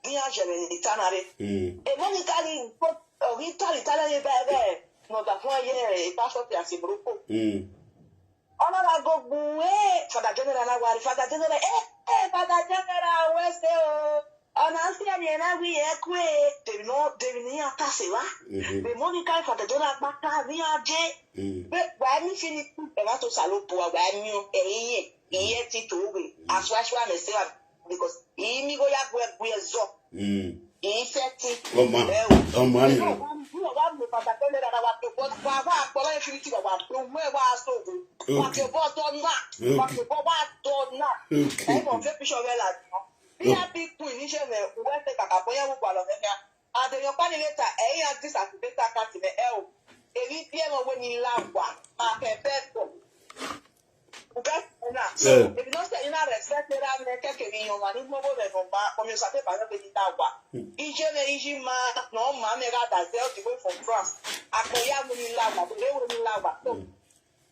ne iran zẹ vbe ne I ta na rre. Mm. Emọ ni ka ghi, ọ ghi ta ni ta na rre ba ẹghẹ ne ọ da khuan ye pastor Piasi Morocco. Mm. Ọ na gha go gbu, eh, Father General na wa rre, Father General, eh, eh, Father General, wẹ se o. Ọ na si ẹre ne a wẹ irẹn kue, de emwi ne, de emwi ne iran ta sẹ evba. Mhm. Vbe Monica Father General gba ta ne iran je. Mm. Vbe wa emi Infinity, ẹ vbe to Osanobua, wa emi ẹrinmwi, iye ti to ghe, mm, asua asua mẹ sẹ evba, because I mi igho ya gu ẹre gu ẹre zọ. Mm. I fẹ ti. Ọma, ẹ o. Ọma ni. Ẹ o, wa, wa, wa mu Father General na wa to, but wa, wa kpọlọ Infinity, wa, wa to, wa, wa so ghe. Wa, okay, ke bọ dọ na. Wa, okay, ke bọ wa dọ na. Okay. Ẹ mọ, fẹ picture rẹ la. Iran big queen ni je mwẹ, uwẹ te kakabọ iran vbe gualọ mwẹ nian. And emwi ọkpa ni vbe ta, ẹ iran disactivate account mwẹ, ẹ o. Emwi biẹ mwẹ wẹ ne I la owa, ma kẹ bẹgọ. U get na? So, eh, emwi ne ọ sẹ, I na respect erha mwẹ kẹkẹ vbe iran ọmwa ni mu ọghe mwẹ ne ọ ma, ọmiọnmwẹ Osanobua vbe ne I la owa. Hmm. Iye mwẹ, iye ima, ne ọ ma mwẹ gha da zẹ all the way from France. Akpọ ya wẹ ne I la owa, vbe wẹ ne I la owa. So, hmm.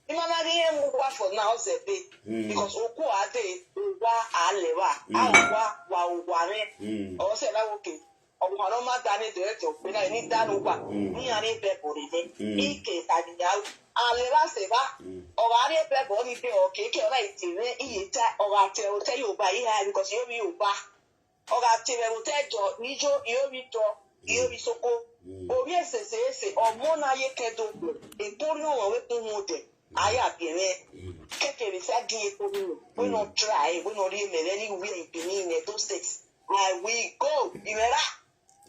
I ma na ghi rẹn mu owa for now, ọ zẹ be. Mm. Because okuo a dee, owa a lẹ evba. A, mm, owa, wa owa mwẹ. Mm. Ọ sẹ na wo ke. Ọmwa ne ọ ma da ne dẹrẹdẹ ọkpẹna, ne I da ne owa, mm, ne iran rhie bẹbọ rre nẹ. Mm. I ke ta ne a ru. A lẹ evba sẹ evba. Mm. Ọ gha rhie bẹbọ ni be ọ ke, ke ọ na tie mwẹ, I ye ta, ọ gha tie otọ ye oba, I ha, because I ye ovbi oba. Ọ gha tie mwẹ vbe otọ Ẹdọ, ne I yo, I ye ovbi Idọ, I ye ovbi Isoko. Mm. Ovbi ẹse ẹse ẹse, ọmọ na ye ke do gbe, eto rhiọnmwẹ vbe kpunu odẹ, a ya biẹ mwẹ. Mm. Kẹkẹ vbe sa gie eto rhiọnmwẹ, wẹ ne ọ try, wẹ ne ọ rhie mẹ vbe anywhere in Benin, in Edo State. I will go, I mwẹ ra.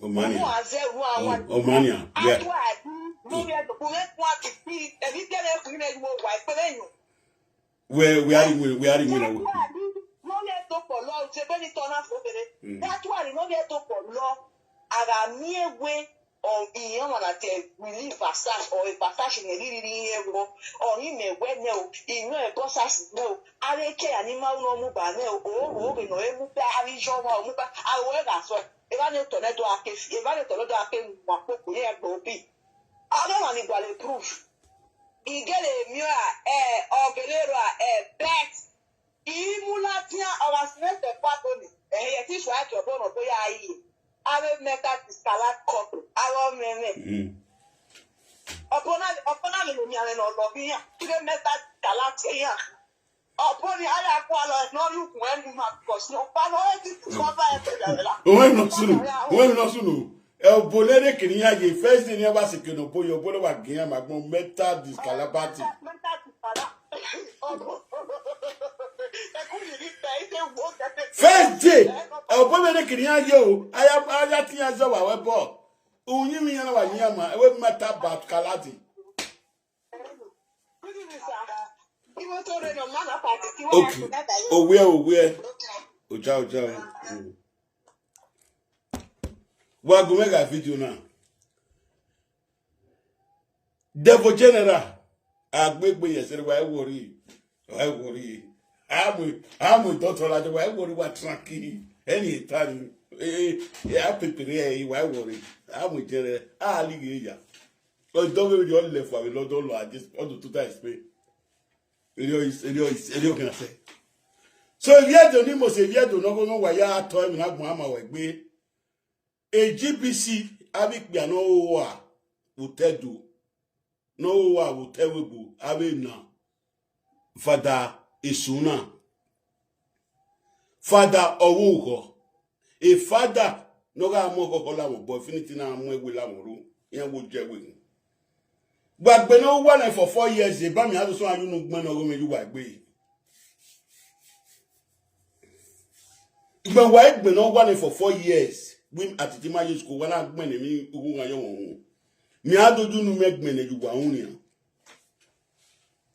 Omania. Ọmọ azẹ ru awa. Omania, yeah. Atua ẹbu, no vbe do, ku vbe ku ati kpi, ẹvbi biẹ vbe ku vbe ru owa, ikpe vbe yọ. Wẹ, wẹ a ri win, wẹ a ri win na wẹ. That's why I mean, no let to for law, it's a very turn out for the. Mm. That's why no let to for law. A gha miẹn wẹ, ọ, iran wana te relieve passage, or a passage ne rhirhi iran ẹvbo, ọ ni mẹ wẹ nẹ o, iran ẹbọ sasi nẹ o, a vbe ke ya ni ma unu mu ba nẹ o, o ru oghẹ ne ọ mu ba, a vbe yọ ọmwa, ọ mu ba, a ru ẹre gha sẹ, evba ne otọ nẹ do a ke fi, evba ne otọ nẹ do a ke mu akpokpo, iran ẹgbẹ obi. A vbe emwa ni gualọ proof. I gele miẹn ọra, eh, ọ gele rua, eh, bet. I mu ladian, ọ gha sẹ mwẹ sẹ kua do ni. Ẹhẹn, yẹ te I suẹn ke ọbo nọ, ọbo ya yi. Avbe metal discalculator, avbe ọmwẹmwẹ. Mm. Ọbo na, ọbo na vbe ne omianmwẹ ne ọ lọ vbe iran, I ghe metal discalculator iran. Ọbo ni a ya gualọ ne ọ rhie ugbẹn ẹre ne ima, because ne ọkpa ne ọ re discover ẹre vbe la. Owẹ nọ sunu, owẹ nọ sunu. Ẹ, ọbo ne kiri iran ye, first day ne iran wa sẹ ke ne ọbo ye, ọbo ne wa gie iran ma agbọn metal discalculator. Metal discalculator. Ọbo. Ẹ ku yi ni pẹ, I say wo kẹkẹ. First day, ẹ, ọbo ne kiri iran ye o, a ya, a ya te iran zẹ wa wẹ bọ. Uyinmwẹ iran na wa yin iran ma, ẹ wẹ metal discalculator. Okay. Owẹ, owẹ. Oja, oja. Mm. Wa gu mwẹ gha video na. Devil General, agbegbe yẹ sẹrẹ wa i worry. Wa i worry. Amu, amu doctor la wa i worry, wa tranquil. Any time. Eh, eh, a prepare, wa i worry. Amu General, a lighe ya. Ọ dọghe vberriọ lẹ fua vbe London lọ, a just, ọ do tota Spain. Erriọ is, erriọ is, erriọ khian sẹ. So, Iviedo ni Imosi, Iviedo ne ọghe ne uwa ya tọ emwi ne agbọn ama ruẹ egbe. E G B C, avbe ikpia ne ọ ro ua vbe otọ Ẹdo, ne ọ ro ua vbe otọ Ẹvbo, avbe na, Fada Esu na. Fada ọvbokhan, e fada ne ọ gha mu ọkhọkhọ lamwẹ obọ, Infinity na mu ẹwe lamwẹ oro, iran wo je ẹwe hin. Wa gbe ne ọ wa nẹ for four years, eba miẹn a do sẹ ọmwa ye unu gbẹn ne ọghe mwẹ ye uwa egbe. Igbẹn wa gbe ne ọ wa nẹ for four years, wẹ atiti ma ye school, wa na gbẹn ne emwi ughughan ye ọmwa uhunmwu. Mẹ a do ye unu mẹ gbẹn ne ye uwa uhunmwu nian.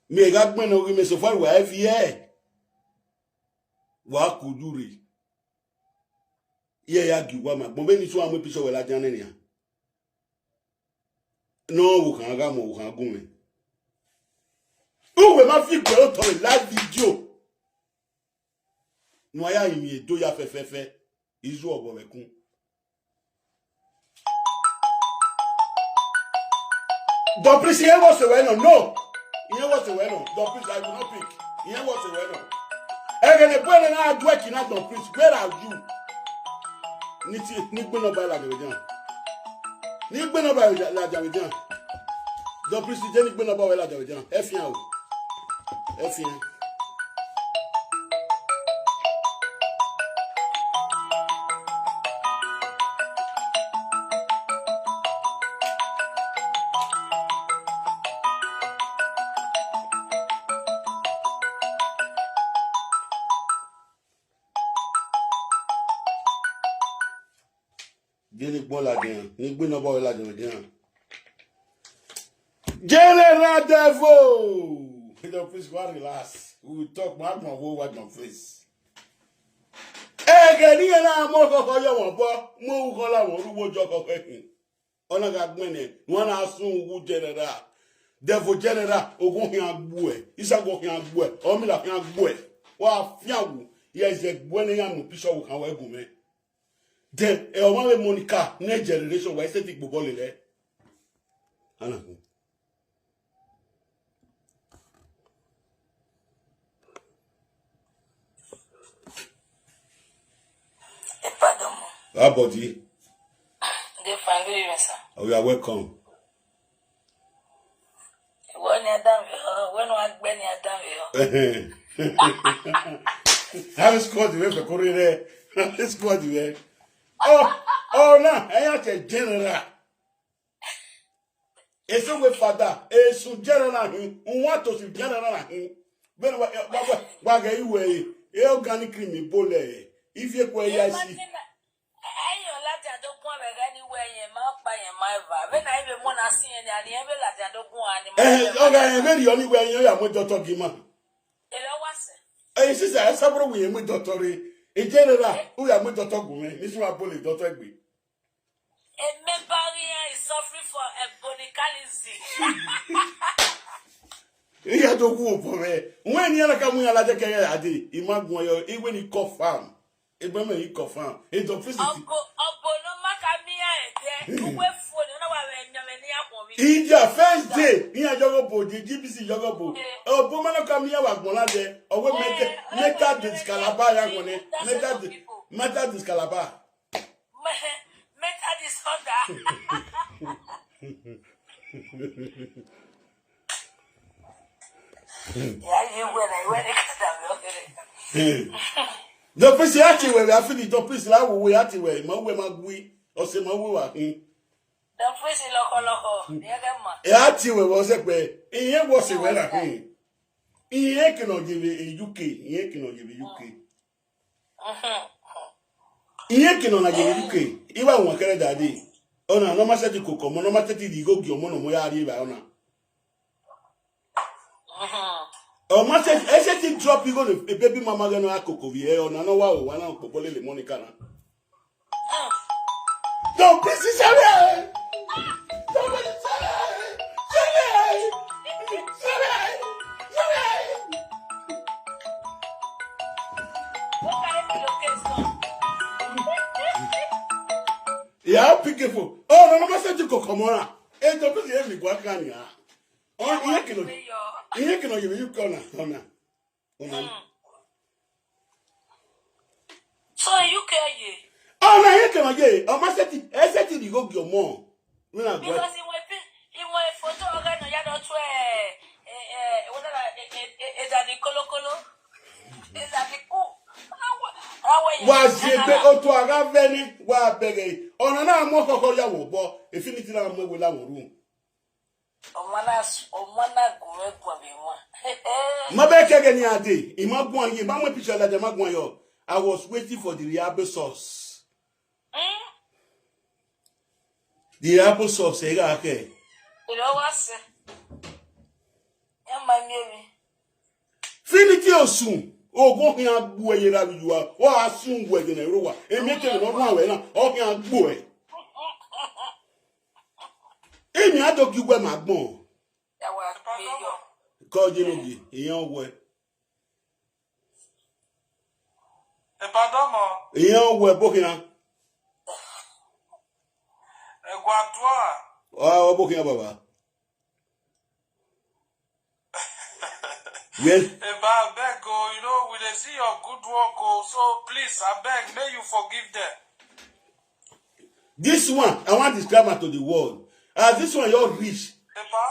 Mẹ gha gbẹn ne ọghe mwẹ so far wa viẹ. Wa ku udu rre. Iye ya gie uwa ma agbọn, vbene I suẹn mu picture wẹ ladian nẹ nian. Ne ọ vbe okhan gha mu okhan gun mwẹ. Uwẹ ma fi gbe otọ vbe live video. Ne uwa ya rinmwian do ya fẹfẹfẹ, izu ọvbọ vbe ẹkun. Don Prince, iran vbọ sẹ wẹ nọ, no. Iran vbọ sẹ wẹ nọ, Don Prince, I will not pick. Iran vbọ sẹ wẹ nọ. Ẹghẹ ne ẹgbẹe na na do ẹki na, Don Prince, where are you? Ni ti, ni gbe nọmba ladian vbe dia. Ni gbe nọmba ladian vbe dia. Don Prince, de ni gbe nọmba wẹ ladian vbe dia. Ẹ fian o. Ẹ fian. Gie ne I gbẹn ladian, ne I gbe nọmba ọre ladian vbe dia. General Devil! Don Prince, go and relax. We will talk, ma gbọn wo wa Don Prince. Ẹghẹ ne iran na mu ọkhọkhọ ye ọmwa obọ, mu orukhọ la mwẹ, ọ ru uwu ojo ọkhọkhọ ẹkhin. Ọ na gha gbẹn nẹ, ne uwa na sun uwu General. Devil General, oghọn khian gbuẹ, isagbọ khian gbuẹ, ọmila khian gbuẹ. Wa fian wu, ye ẹzẹ gbuẹ ne iran mu picture vbe okhan wẹ gu mwẹ. Then, ẹ, ọmwa vbe Monica, ne generation wa i sẹtin kpe obọ lelẹ. Ana gun. How about you? They fine, good evening, sir. Oh, you are welcome. Wẹ ne a danmwehọ, wẹ ne a gbe ne a danmwehọ. Have a squad, you have to correct there. Have a squad, you have. Oh, oh, na, ẹ ya te general. Eso wẹ fada, esu general hin, uwan tosi general hin. Vbene wa, wa, wa, wa ghẹ iwe, e organic cream bọlẹ, ivie kue ya si. Ẹyin ọ ladian do guan vbe ẹghẹ ne iwẹ ẹyẹn ma ọkpa ẹyẹn ma eva. Vbene a i vbe mu na si ẹn, a rẹn vbe ladian do guan ni ma. Eh, ọghe ẹyẹn vbe rhie ọnii wẹ ẹyẹn ya mu dọtọ gie ima. Ere ọ wa sẹ? Ẹyin sisa, ẹ saburo wẹ irẹn mu dọtọ rre. General, u ya mu dọtọ gu mwẹ, ne I sẹ wa bọlọ dọtọ egbe. A member here is suffering for ebonicalism. Iran do wu obọ mwẹ. Wẹ ne iran na ka mu iran ladian ke iran ya dee, I ma guan yọ, I wẹ ne I confirm. Egbe mwẹ I confirm. E duplicity. Ọbo, ọbo ne ọ ma ka miẹn ẹdẹ, uwu efo ni ọ na wa vbe yan mwẹ ne iran khuọnmwi. Idia first day, iran yọghọ obo, the G B C yọghọ obo. Eh. Ọbo ma nọ ka miẹn wa gbọn ladiẹ, ọ wẹ Eh, mental, eh, mental eh, discalaba ya eh, gbọn nẹ. That's Mental some di-, people. Mental discalaba. Me-, mental disorder. Ya ye wẹ na, wẹ ne ka da vbe ọghe rẹ. Duplicity, a tie wẹ vbe a finish, Duplicity, la wo wẹ a tie wẹ, ma wẹ ma gui, ọ sẹ ma wẹ wa hin. Duplicity lọkhọlọkhọ, ne ẹ ghẹ ma. Ẹ a tie wẹ vbe ọ sẹ kpẹ, irẹn wẹ ọ sẹ wẹ na hin. Irẹn ke nọ ye vbe U K, irẹn ke nọ ye vbe U K. Mhm. Irẹn ke nọ na ye vbe U K, I wa wan kẹrẹ dade. Ọna ne ọ ma sẹtin koko ọmọ, ne ọ ma sẹtin rhie igho gie ọmọ ne ọmọ ya rrie evbare ọna. Mhm. Ọ ma sẹ, ẹ sẹtin drop igho ne baby mama ghẹ ne ọ ya koko vbiẹ, ọna ne ọ wa ro wa na kpokpo lele Monica na. Mm. Don't piss yourself. Don't piss yourself. What kind of pillowcase now? Yeah, pick it for. Oh, no, no, I said you go come on. Hey, don't piss yourself. Ọ, irẹn ke nọ, irẹn ke nọ ye vbe U K ọna, ọna, ọna. Mm. So U K ye? Ọna irẹn ke nọ ye, ọ ma sẹtin, ẹ sẹtin rhie igho gie ọmọ. Vbene a guẹ. Because iwẹ pi-, iwẹ photo ọghe nọ ya dọ tuẹ, eh, eh, what that, eh, eh, eh, eh, daddy kolokolo. Eh, daddy cool. Awe, awe ye. Wa ziegbe otu a gha vẹ nẹ, wa bẹghe. Ọna na mu ọkhọkhọ ya vbe obọ, Infinity na mu ewe la vbe orhu. Ọmọ na s-, ọmọ na gu mwẹ guan vbe wan. Ma bẹghe ke ẹghẹ ne iran dee, I ma guan ye, ma mu picture ladian, ma guan yọ. I was waiting for the real source. Mm. The real source, ẹ gha khẹ. Ere ọ wa sẹ. Ẹ ma miẹn emwi. Infinity Osun, oghọ khian gbuẹ ye ra vbe iyua, ọ gha sun wẹ ghe ne ro wa. Emi ekene ne ọ rhuan wẹ na, ọ khian gbuẹ. Emi a do gie uwẹ ma gbọn. Ya wa gbe yọ. Kọ ye no gie, iran wẹ. Ebadọmọ. Iran wẹ bo khian. Ẹguatua. Ọ, ọ bo khian baba. Yes. Eba, abeg o, you know, we dey see your good work o, so please, abeg, make you forgive them. This one, I wan describe am to the world. As this one, you rich. Eba.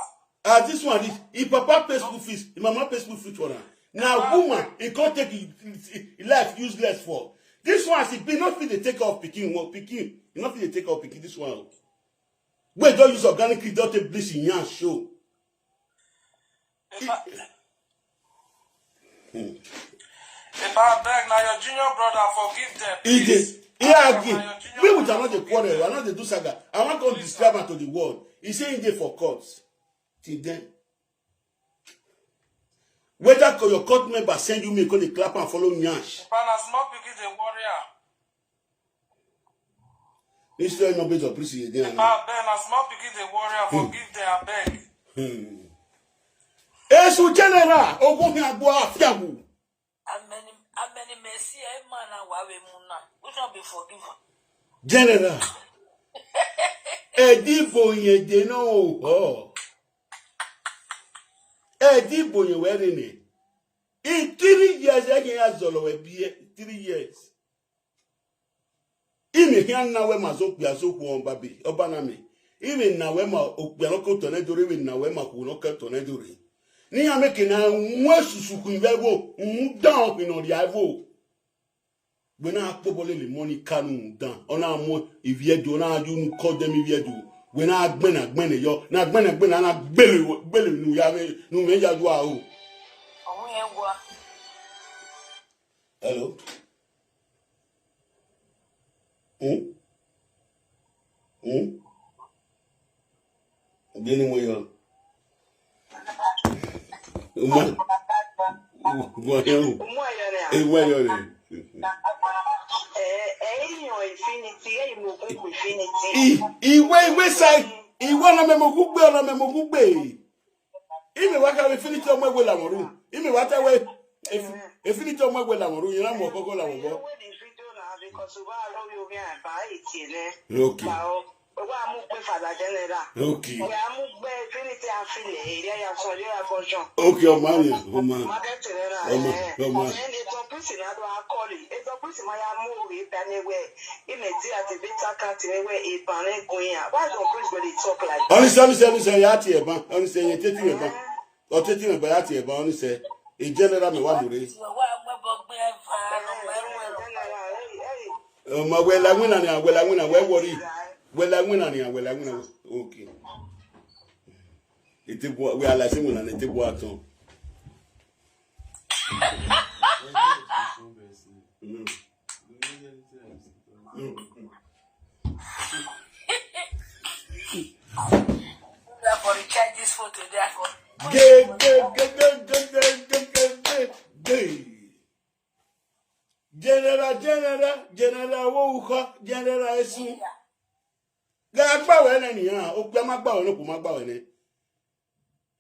As this one rich, him papa pay school fees, him mama pay school fees for am. Na woman, he come take him, him, him life useless for. This one, as he be, no fit dey take care of pikin, wo, pikin. He no fit dey take care of pikin, this one. Wey don use organic cream, don take bleach him yansh so. Eba, Eba, abeg, na your junior brother, forgive them, please. He dey, he argue. Abeg, na your junior brother, forgive them. Me with am no dey quarrel, I no dey do saga. I wan come describe am to the world. He say he dey for court. Till then. Whether co-, your court member send you me, come dey clap and follow yansh. Eba, na small pikin dey worry am. This story no base on prison again. Eba, abeg, na small pikin dey worry am, forgive them, abeg. Hmm. Esu general, ogun hin agbo afiawu. Amẹni, amẹni mẹ si ẹ ma na wa vbe mu na. Which one be forgive? General. Ẹdẹ ibo yẹn de nọ ohọ. Ẹdẹ ibo yẹn wẹ rre nẹ. In three years, ẹ yẹn ya zọlọ wẹ biẹ, three years. Imẹ Iran na wẹ ma zẹ okpia zẹ okhuo, babi, ọba na mẹ. Ivbe na wẹ ma okpia ne ọ ke otọ nẹ do rre, ivbe na wẹ ma okhuo ne ọ ke otọ nẹ do rre. Ne iran mẹ ke na wọn esusu khin vbe ẹvbo, rhunmwuda ọkhin ne ọ rhia ẹvbo. Wẹ na kpobọ lele Monica rhunmwuda, ọ na mu ivbi Ẹdo, ọ na ye unu kọ dẹ mu ivbi Ẹdo. Wẹ na gbẹnnẹ agbẹnnẹ yọ, na gbẹnnẹ agbẹnnẹ, na gbele, gbele ne u ya vbe, ne u mwẹ ya dua ro. Ọmọ yẹn wa. Hello. Hmm? Hmm? Gini mo yọ? Uma, uma yọ. Uma yọ ne. Uma yọ ne. Ẹ, ẹ, ẹ, iyan Infinity, ẹ, imogun Infinity. I, iwe, iwe sa, iwe ọna mẹ mogun gbe, ọna mẹ mogun gbe. Ime wa ka vbe Infinity ọmọ ẹwe lamọ ru. Ime wa ta wẹ, Infinity ọmọ ẹwe lamọ ru, yẹn na mu ọkọkọ lamọ bọ. Okay. Wa mu gbe Father General. Okay. Wa mu gbe Infinity afile, area ya sọ, area ya bọjọ. Okay, ọma ni, ọma. Market General, ọma, eh. Ọma. Then Edon Priest na do a call. Edon Priest ma ya mu oghe ba ne wẹ, imẹ dia te be ta kan te ne wẹ eban ne gun iran. Why Edon Priest go dey talk like that? Honestly, honestly, honestly, ya tie ban. Honestly, ye tete me ban. Ọ tete me ban, ya tie ban, honestly. E General mẹ wa mu rre. Ọma wẹ la winna nia, wẹ la winna, wẹ worry. Wẹ la winna nia, wẹ la winna. Okay. Ete bua, wẹ a la se winna ne ete bua tọn. Mm. Mm. Therefore, recharge this phone today. Ge, ge, ge, ge. General, General, General wo ukọ, General esu. Gha gba wẹ nẹ nian, okpia ma gba wẹ nẹ, okhuo ma gba wẹ nẹ.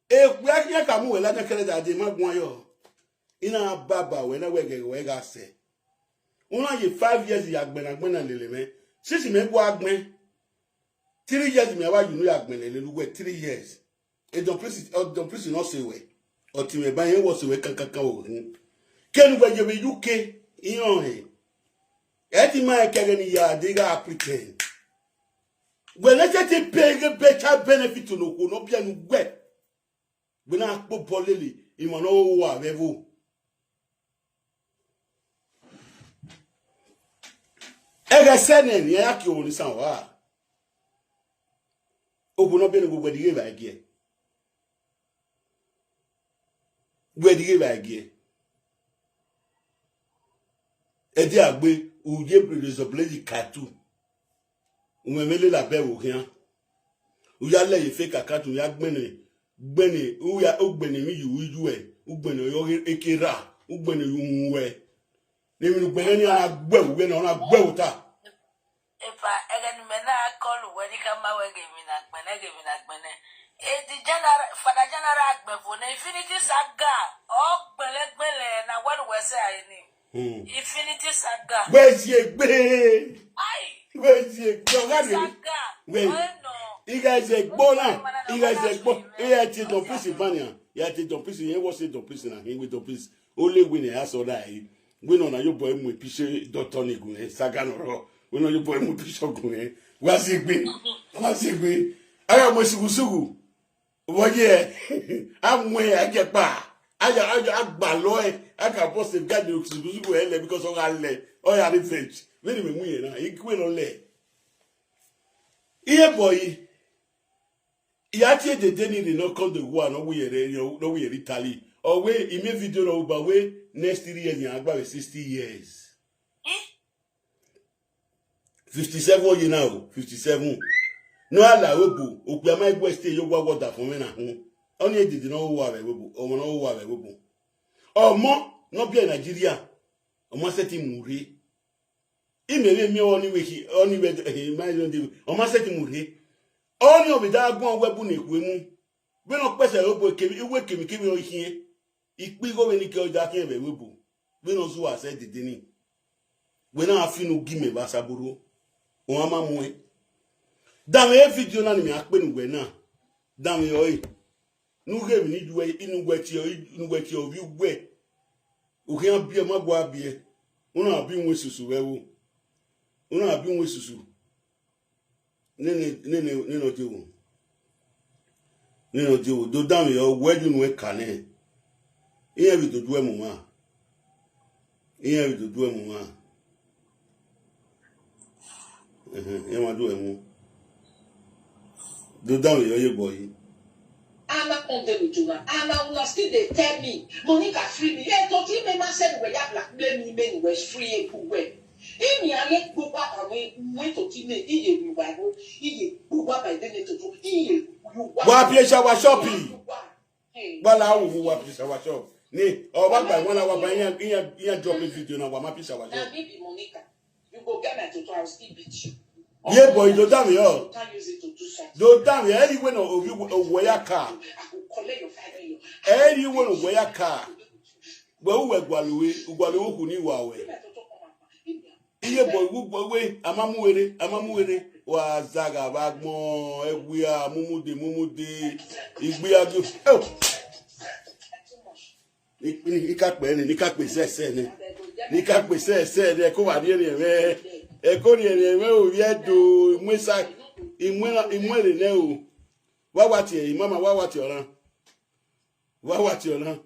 Ekpia khian ka mu wẹ ladian kẹrẹda dee ma guan yọ. I na baba wẹ na wẹ ghẹ wẹ gha sẹ. U na ye five years ya gbẹn na gbẹn na lele mwẹ. Since mẹ gua gbẹn, three years mẹ wa ye unu ya gbẹn lele uwẹ, three years. Edon Priest, Edon Priest nọ sẹ wẹ. Ọ tie mwẹ ban, irẹn wẹ ọ sẹ wẹ kankankan vbe okhin. Kene uwẹ ye vbe U K, iran hẹ. Ẹ ti ma rẹn ke ẹghẹ ne I ya dee gha pretend. Wẹ ne sẹtin pay ghe better benefit ne okhuo ne ọ biẹ ne uwẹ. Wẹ na kpobọ lele emwa ne ọ ho uwa vbe ẹvbo. Ẹghẹ sẹ nẹ, ne iran ya kie owo ne isan ọre. Okhuo ne ọ biẹ ne uwẹ, wẹ dighe evbare giẹ. Wẹ dighe evbare giẹ. Ẹdẹ a gbe, u ye Razor Blade katu. U mwẹ mwẹ lele abẹ vbe okhian. U ya lẹ ye fake account, u ya gbẹnnẹ, gbẹnnẹ, u ya, u gbẹnnẹ emwi ye uwu iyuẹ, u gbẹnnẹ ọyọ ghe eke rra, u gbẹnnẹ ye uhunmwu uwẹ. Ne emwi ne u gbẹnnẹ ni, ọ na gbe ẹvbo uwẹ nẹ, ọ na gbe ẹvbo ota. Epa, ẹghẹ ne imẹ na call uwẹ, ne I khama wẹ ghe emwi na gbẹnnẹ, ghe emwi na gbẹnnẹ. E di General, Father General gbẹn vo nẹ Infinity Saga, ọ gbẹnlẹ gbẹnlẹ na wẹ ne uwẹ sẹ a re ni. Hmm. Infinity Saga. Wẹ ziegbe. Ai. Wẹ ziegbe, ọ gha rre. Saga. Wẹ. Ọ nọ. I gha ziegbe na, i gha ziegbe, i gha tie Don Priest ban nia, i gha tie Don Priest, irẹn wẹ ọ sẹ Don Priest na, irẹn wẹ Don Priest. Ole wẹ ne a sẹ ọna ẹre. Wẹ ne ọ na ye obọ mu picture doctor ni gun rẹn, Saga ne ọ rrọọ. Wẹ ne ọ ye obọ mu picture gun rẹn. Wa ziegbe, wa ziegbe. A gha mu sughu sughu. Vbe ọ ye, a mu ẹn, a gie kpa, a ya, a ya, a gbalọ ẹn, a ka bọ safeguard ne osusugu ẹre lẹ, because ọ gha lẹ, ọ ya revenge. Vbene imẹ mu yẹn na, I gue nọ lẹ. Iye bọyi, I ya tie dede ni rre ne ọ kọn de owa ne ọ wi yẹ rre, ne ọ wi yẹ rre Italy. Ọ wẹ, I miẹn video ne ọ ba wẹ next three years, iran gba vbe sixty years. Fifty seven ọ ye na o, fifty seven. Ne ọ ya la ẹvbo ebo, okpia ma gu ẹre stay ye owa, wọ da fọn mwẹ na hun. Ọnii dede ne ọ ho uwa vbe ẹvbo ebo, ọmọ ne ọ ho uwa vbe ẹvbo ebo. Ọmọ ne ọ biẹ Nigeria, ọ ma sẹtin mu rre. Imẹ vbe miẹn ọnii vbe khin, ọnii vbe, eh, ma rẹn dee, ọ ma sẹtin mu rre. Ọnii ọ vbe da guan wẹ bu ne ekhue mu. Vbene ọ kpẹsẹ ẹvbo ebo, ekevbe, iwu ekevbe kevbe ọ i khiẹn. Ikpigho vbene I ke ọ da khiẹn vbe ẹvbo ebo, vbene ọ zẹ uwa sẹ dede ni. Wẹ na fi unu gie imẹ vbe asaburo, ọmwa ma muẹn. Danmwẹ e video na ne imẹ a kpe ne uwẹ na, danmwẹ ọre, ne u ghe emwi ne I yu ẹ, ne uwẹ tie, ne uwẹ tie ovbi uwẹ. U khian biẹ, ma gua biẹ, u na biẹ iwinna esusu vbe ẹvbo. Unu a biẹ uwẹ susu. Nene, nene, nene ọ die wo. Nene ọ die wo. Do danmwehọ, wẹ ye unu ẹn ka nẹ. Iran vbe do du ẹmwẹ mwa. Iran vbe do du ẹmwẹ mwa. Ẹhẹn, iran ma du ẹmwẹ. Do danmwehọ ye bọ yi. Ana come dey with una. Ana una still dey tell me, Monica, free me. Hey, to ti me ma sẹ wẹ ya blackmail me, me wẹ free e ku wẹ. Imi a ye kpogba ba wẹ, wẹ to ti me, iye ru wa ro, iye kpogba ba ide ne toto, iye ru wa. Wa pie shower shop. Wa la wo wa pie shower shop. Ni, ọ wa gba wọn la wa ba iyan, iyan, iyan drop video na, wa ma pie shower shop. Na me be Monica. You go get my toto, I will still beat you. Ye bọ yi, do danmwehọ. You can't use it to do something. Do danmwehọ, ẹ ri wẹ ne ovbi owẹ ya ka. I will collect your five million. Ẹ ri wẹ ne owẹ ya ka. Wẹ u wẹ gualọ uwẹ, u gualọ uwẹ khu ni wa wẹ. Leave my toto come out. Leave me. Iye bọ yi, wẹ, a ma mu were, a ma mu were. Wa zagha vbe agbọn, ẹwia, mumude, mumude. Igbia gi. Oh. Too much. Ni, ni, ni ka kpe ni, ni ka kpe sẹsẹ nẹ. Ni ka kpe sẹsẹ nẹ, ẹko wa rhie rhiẹnmwẹ. Ẹko rhie rhiẹnmwẹ o, vbiẹ do, imue sa, imue, imue rre nẹ o. Wa wa tie, mama, wa wa tie ọna. Wa wa tie ọna.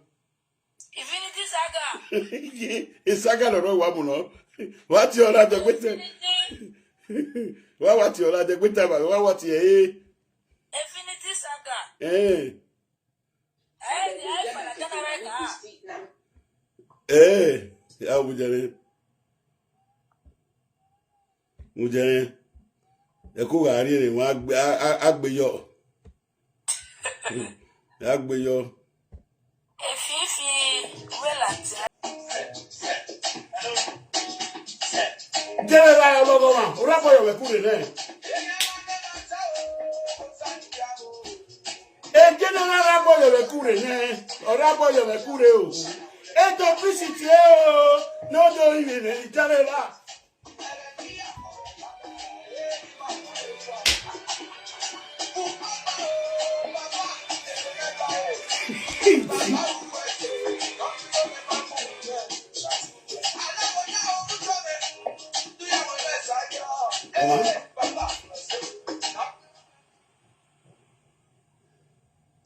Infinity Saga. Saga nọ rọ wa mu nọ. Wa tie ọna dẹgbe te. Wa wa tie ọna dẹgbe te, wa wa tie e. Infinity Saga. Eh. Eh, ya mu jẹre. Mu jẹre. Ẹko gha rhie rre, wọn agbe, a, a, agbe yọ. Agbe yọ. Efifi wẹ ladian. General ọlọghọmwa, ọ rre abọ yọ vbe ẹkure nẹ. E general rre abọ yọ vbe ẹkure nẹ, ọ rre abọ yọ vbe ẹkure o. Eto peace tie o, ne ọ do rinmwian vbe general.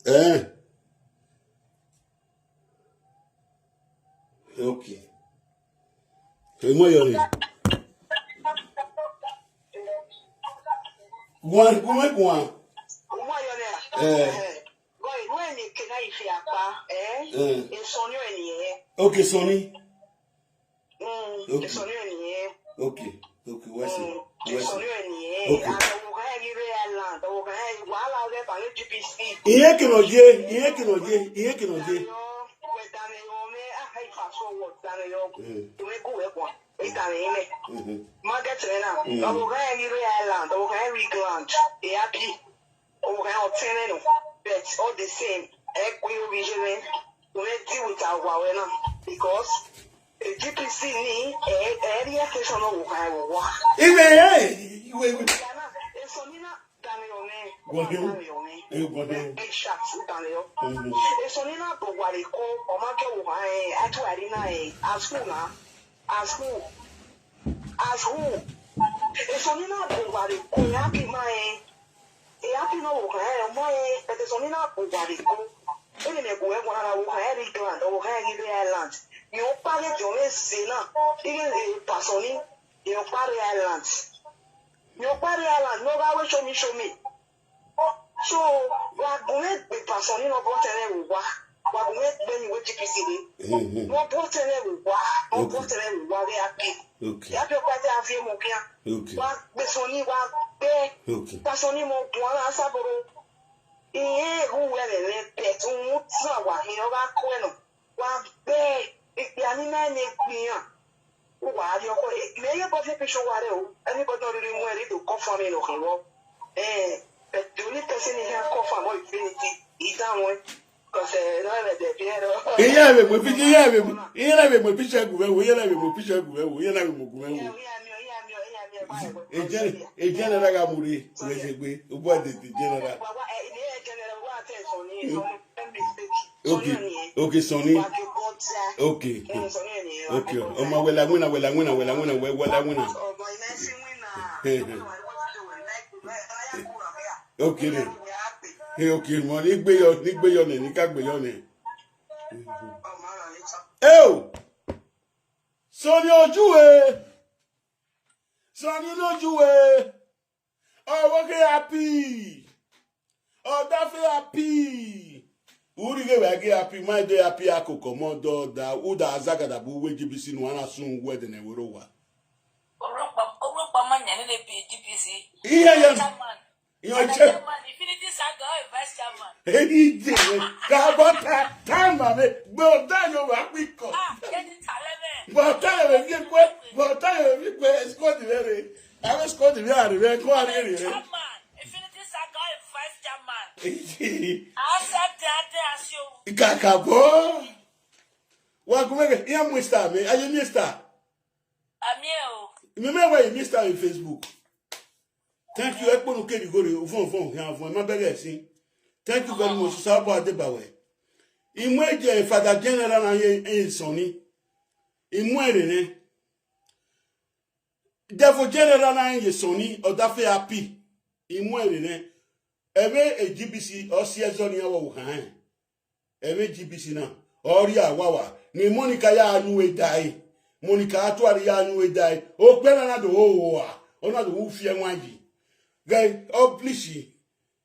Eh. Okay. Emo yọ ni. Guan, guan, guan. Eh. Gọ, enu ẹni ke na ifi akpa, eh? Eh. Esọni ẹni, eh? Okay, Sọni. Mm, okay. Esọni ẹni, eh? Okay, okay, wẹ sẹ. Mm, wẹ sẹ. Esọni ẹni, eh? Okay. And ọvbokhan ghi rre Ireland, ọvbokhan, wàhálà rẹ ba vbe G B C. Iye ke nọ ye, iye ke nọ ye, iye ke nọ ye. Wẹ danmwehọ mwẹ, ah, I fast forward, danmwehọ. Mm. To me gu wẹ guan, I danmwehọ mwẹ. Mm-hmm. Ma get me now. Mm. Ọvbokhan ghi rre Ireland, ọvbokhan rre England, e happy. Ọvbokhan ọtẹn mwẹ nọ, but all the same, ẹ kue ovbi iye mwẹ, to me deal with our wẹ na, because G B C ni, ẹ, ẹ rhie attention ọvbokhan vbe owa. Iwe, eh, iwe, iwe. Esọni na danmwehọ mwẹ, danmwehọ mwẹ. Eh, gbọdọ. Ẹ shat danmwehọ. Mm. Esọni na do wa rre Eko, ọ ma gie ọvbokhan, eh, a tu ẹre na, eh, as who na? As who? As who? Esọni na do wa rre Eko, e happy ma, eh. E happy ne ọvbokhan rẹn, ọ ma rẹn, but Sọni na gbe owa rre Eko. Vbene imẹ gu ẹre guan na, ọvbokhan rre England, ọvbokhan ghi rre Ireland. Rẹn ọkpa ghe diọn mwẹ eze na, ighẹ e pa Sọni, rẹn ọkpa rre Ireland. Rẹn ọkpa rre Ireland, ne ọ gha wẹ show me, show me. So, wa gu mwẹ gbe pa Sọni ne ọ bu ọtẹn mwẹ vbe owa. Wa gu mwẹ gbe ẹyin wẹ G B C rre. Mhm. Ne ọ bu ọtẹn mwẹ vbe owa, ne ọ bu Okay. ọtẹn mwẹ vbe owa vbe happy. Okay. Ya bi ọkpa te a viọ mu khian. Okay. Wa gbe Sọni, wa gbe. Okay. Pa Sọni mọ guan na saboro. Iye ru wẹ rẹrẹ, but uhunmwu dan wa hin, ọ gha kue nọ. Wa gbe ikpia ni na ne gbe iran. U wa rrie ọkọ, eh, mẹ ye body picture wa rre o. Anybody no really want to confirm me no can go. Eh, but the only person he can confirm is Infinity. He don't want. Because, eh, no, eh, the beer, oh. Iye vbe mu picture, iye vbe mu, iye na vbe mu picture gu vbe wo, iye na vbe mu picture gu vbe wo, iye na vbe mu gu vbe wo. Yeah, yeah, yeah, yeah, yeah, yeah, yeah, yeah. Ejẹ, ejẹ na gha mu rre, wẹ ye gbe, u bọ de ejẹ na. Okay, okay, Sọni. Okay, okay. Ọma wẹ la winna, wẹ la winna, wẹ la winna, wẹ, wẹ la winna. Okay, ne. Hey, okay, mo ni gbe yọ, ni gbe yọ nẹ, ni ka gbe yọ nẹ. Eo! Sọni Ojuwe. Sọni Ojuwe. Ọvbokhan Happy. Ọdafẹn Happy. Urhi ghe vbe a ghe Happy, ma de Happy akoko mọ dọ da, u da zagada bu uwu G B C ne uwa na sun uwu ẹdẹ ne ẹvbo rre owa. Orokpa, orokpa ma yan nene bi G B C. Iye ye. Chairman. Iye Father che. Chairman, Infinity Saga, or vice chairman. Eyi je. Ka bọ ta, ta ma me. Gbe ọda yo wa kpikọ. Ah, ye ni ta lẹ mẹ. Bọ ta yo vbe kpe, bọ ta yo vbe kpe, escort vbe re. Ave escort vbe a re, vbe ko a re re. Chairman, Infinity Saga, or vice chairman. Eyi. Asa de ade asio. Kaka bọ. Wa gu mẹ ghe, iran mu star mẹ, a ye miẹn star. Amie o. Mẹ mẹ wẹ ye miẹn star vbe Facebook. Thank you, ẹkpo ne u kere igho rre, uvọn uvọn, khian uvọn, ma bẹghe ẹsin. Thank you very much, Osanobua deba wẹ. I mu ẹre ye Father General na ye, ye Sọni. I mu ẹre nẹ. Devil General na ye Sọni, Ọdafẹn Happy. I mu ẹre nẹ. Ẹmwẹ G B C, ọ si ẹzọ ne iran vbe ohan rẹn. Ẹmwẹ G B C na, ọ rhie awawa, ne Monica ya ru ẹre dae. Monica tuarre ya ru ẹre dae. Okpia na na do ho owa, ọ na do wu fi ẹwaẹn yi. Ghẹ, ọ blishi,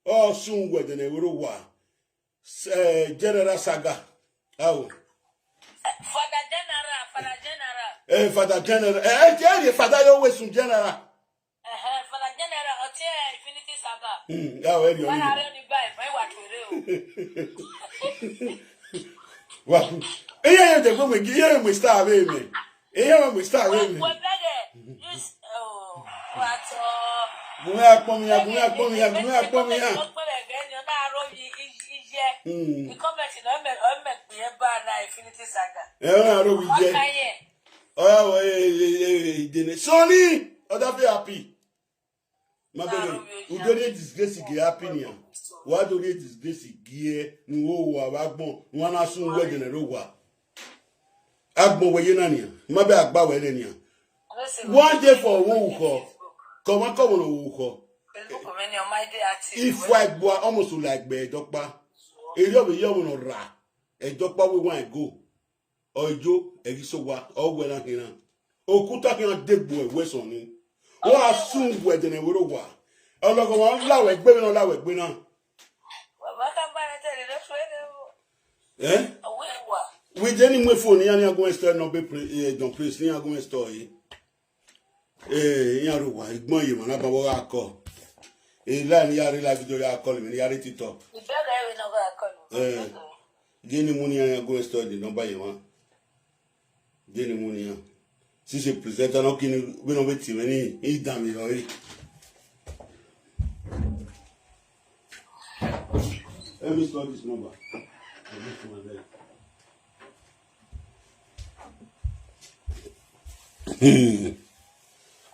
ọ sun uwu ẹdẹ ne ẹvbo rre owa. S-, eh, General Saga. Ao. Father General, Father General. Eh, Father General. Eh, eh, Father yo we sun General. Ẹhẹn, Father General, ọ tie Infinity Saga. Hmm, ya wẹ rhie ọnii. Wa na rhie ọnii gba ẹfọn, wa tuẹ rre o. Wa. Iye ye de gbogbo, iye ye mu star vbe mẹ. Iye ye mu star vbe mẹ. Wa bẹghe. This, oh, wa tọ. Gun mẹ akpọ mẹ ya, gun mẹ akpọ mẹ ya, gun mẹ akpọ mẹ ya. Ọ kpẹrẹ gẹ ni, ọ na ro yi, yi, yi, yi. Hmm. I comment na, ọ mẹ, ọ mẹ kpiẹn ba na Infinity Saga. Ẹ, ọ na ro yi jẹ. Ọ ka yẹ. Ọ ya wẹ, eh, eh, eh, eh, dene. Sọni, Ọdafẹn Happy. Ma bẹghe, u do rhie disgrace gie Happy nian. Wa do rhie disgrace gie, ne u ho owa vbe agbọn, ne uwa na sun uwu ẹdẹ ne ẹvbo rre owa. Agbọn wẹ ye na nian, ma bẹghe agba wẹ nẹ nian. One day for vbe orukhọ, kọmwakọmwa ne ọ vbe orukhọ. Ifua ẹgbua almost like gbe ẹdọkpa. Erriọ vbe ye ọmọ ne ọ rra, ẹdọkpa wẹ wan ego. Ọ i yo, ẹ ghi sẹ owa, ọ wẹ na khian na. Okuta khian degbe uẹ wẹ Sọni. Ọ gha sun uwu ẹdẹ ne ẹvbo rre owa. Ọlọghọmwa la wẹ egbe vbene ọ la wẹ egbe na. Wa ma ka ba rẹ tẹrẹ rẹ fue rẹ o. Eh? Ọwẹ wa. Wẹ je ne I mu phone ne iran, ne iran gu mwẹ store nọ be pre-, eh, Don Prince, ne iran gu mwẹ store ẹre. Eh, iran rre owa, I gbẹn ye emwa na ba vbe ọ gha call. E line ne I ya rre live video ya call mwẹ, ne I ya rre TikTok. Ibẹghe vbe ne ọ gha call. Eh. Je ne I mu ne iran, iran gu mwẹ store the number ye emwa. Je ne I mu ne iran. Since a presenter nọ kini vbene ọ vbe tie mwẹ ni, I danmwehọ ẹre. Let me store this number. Hmm.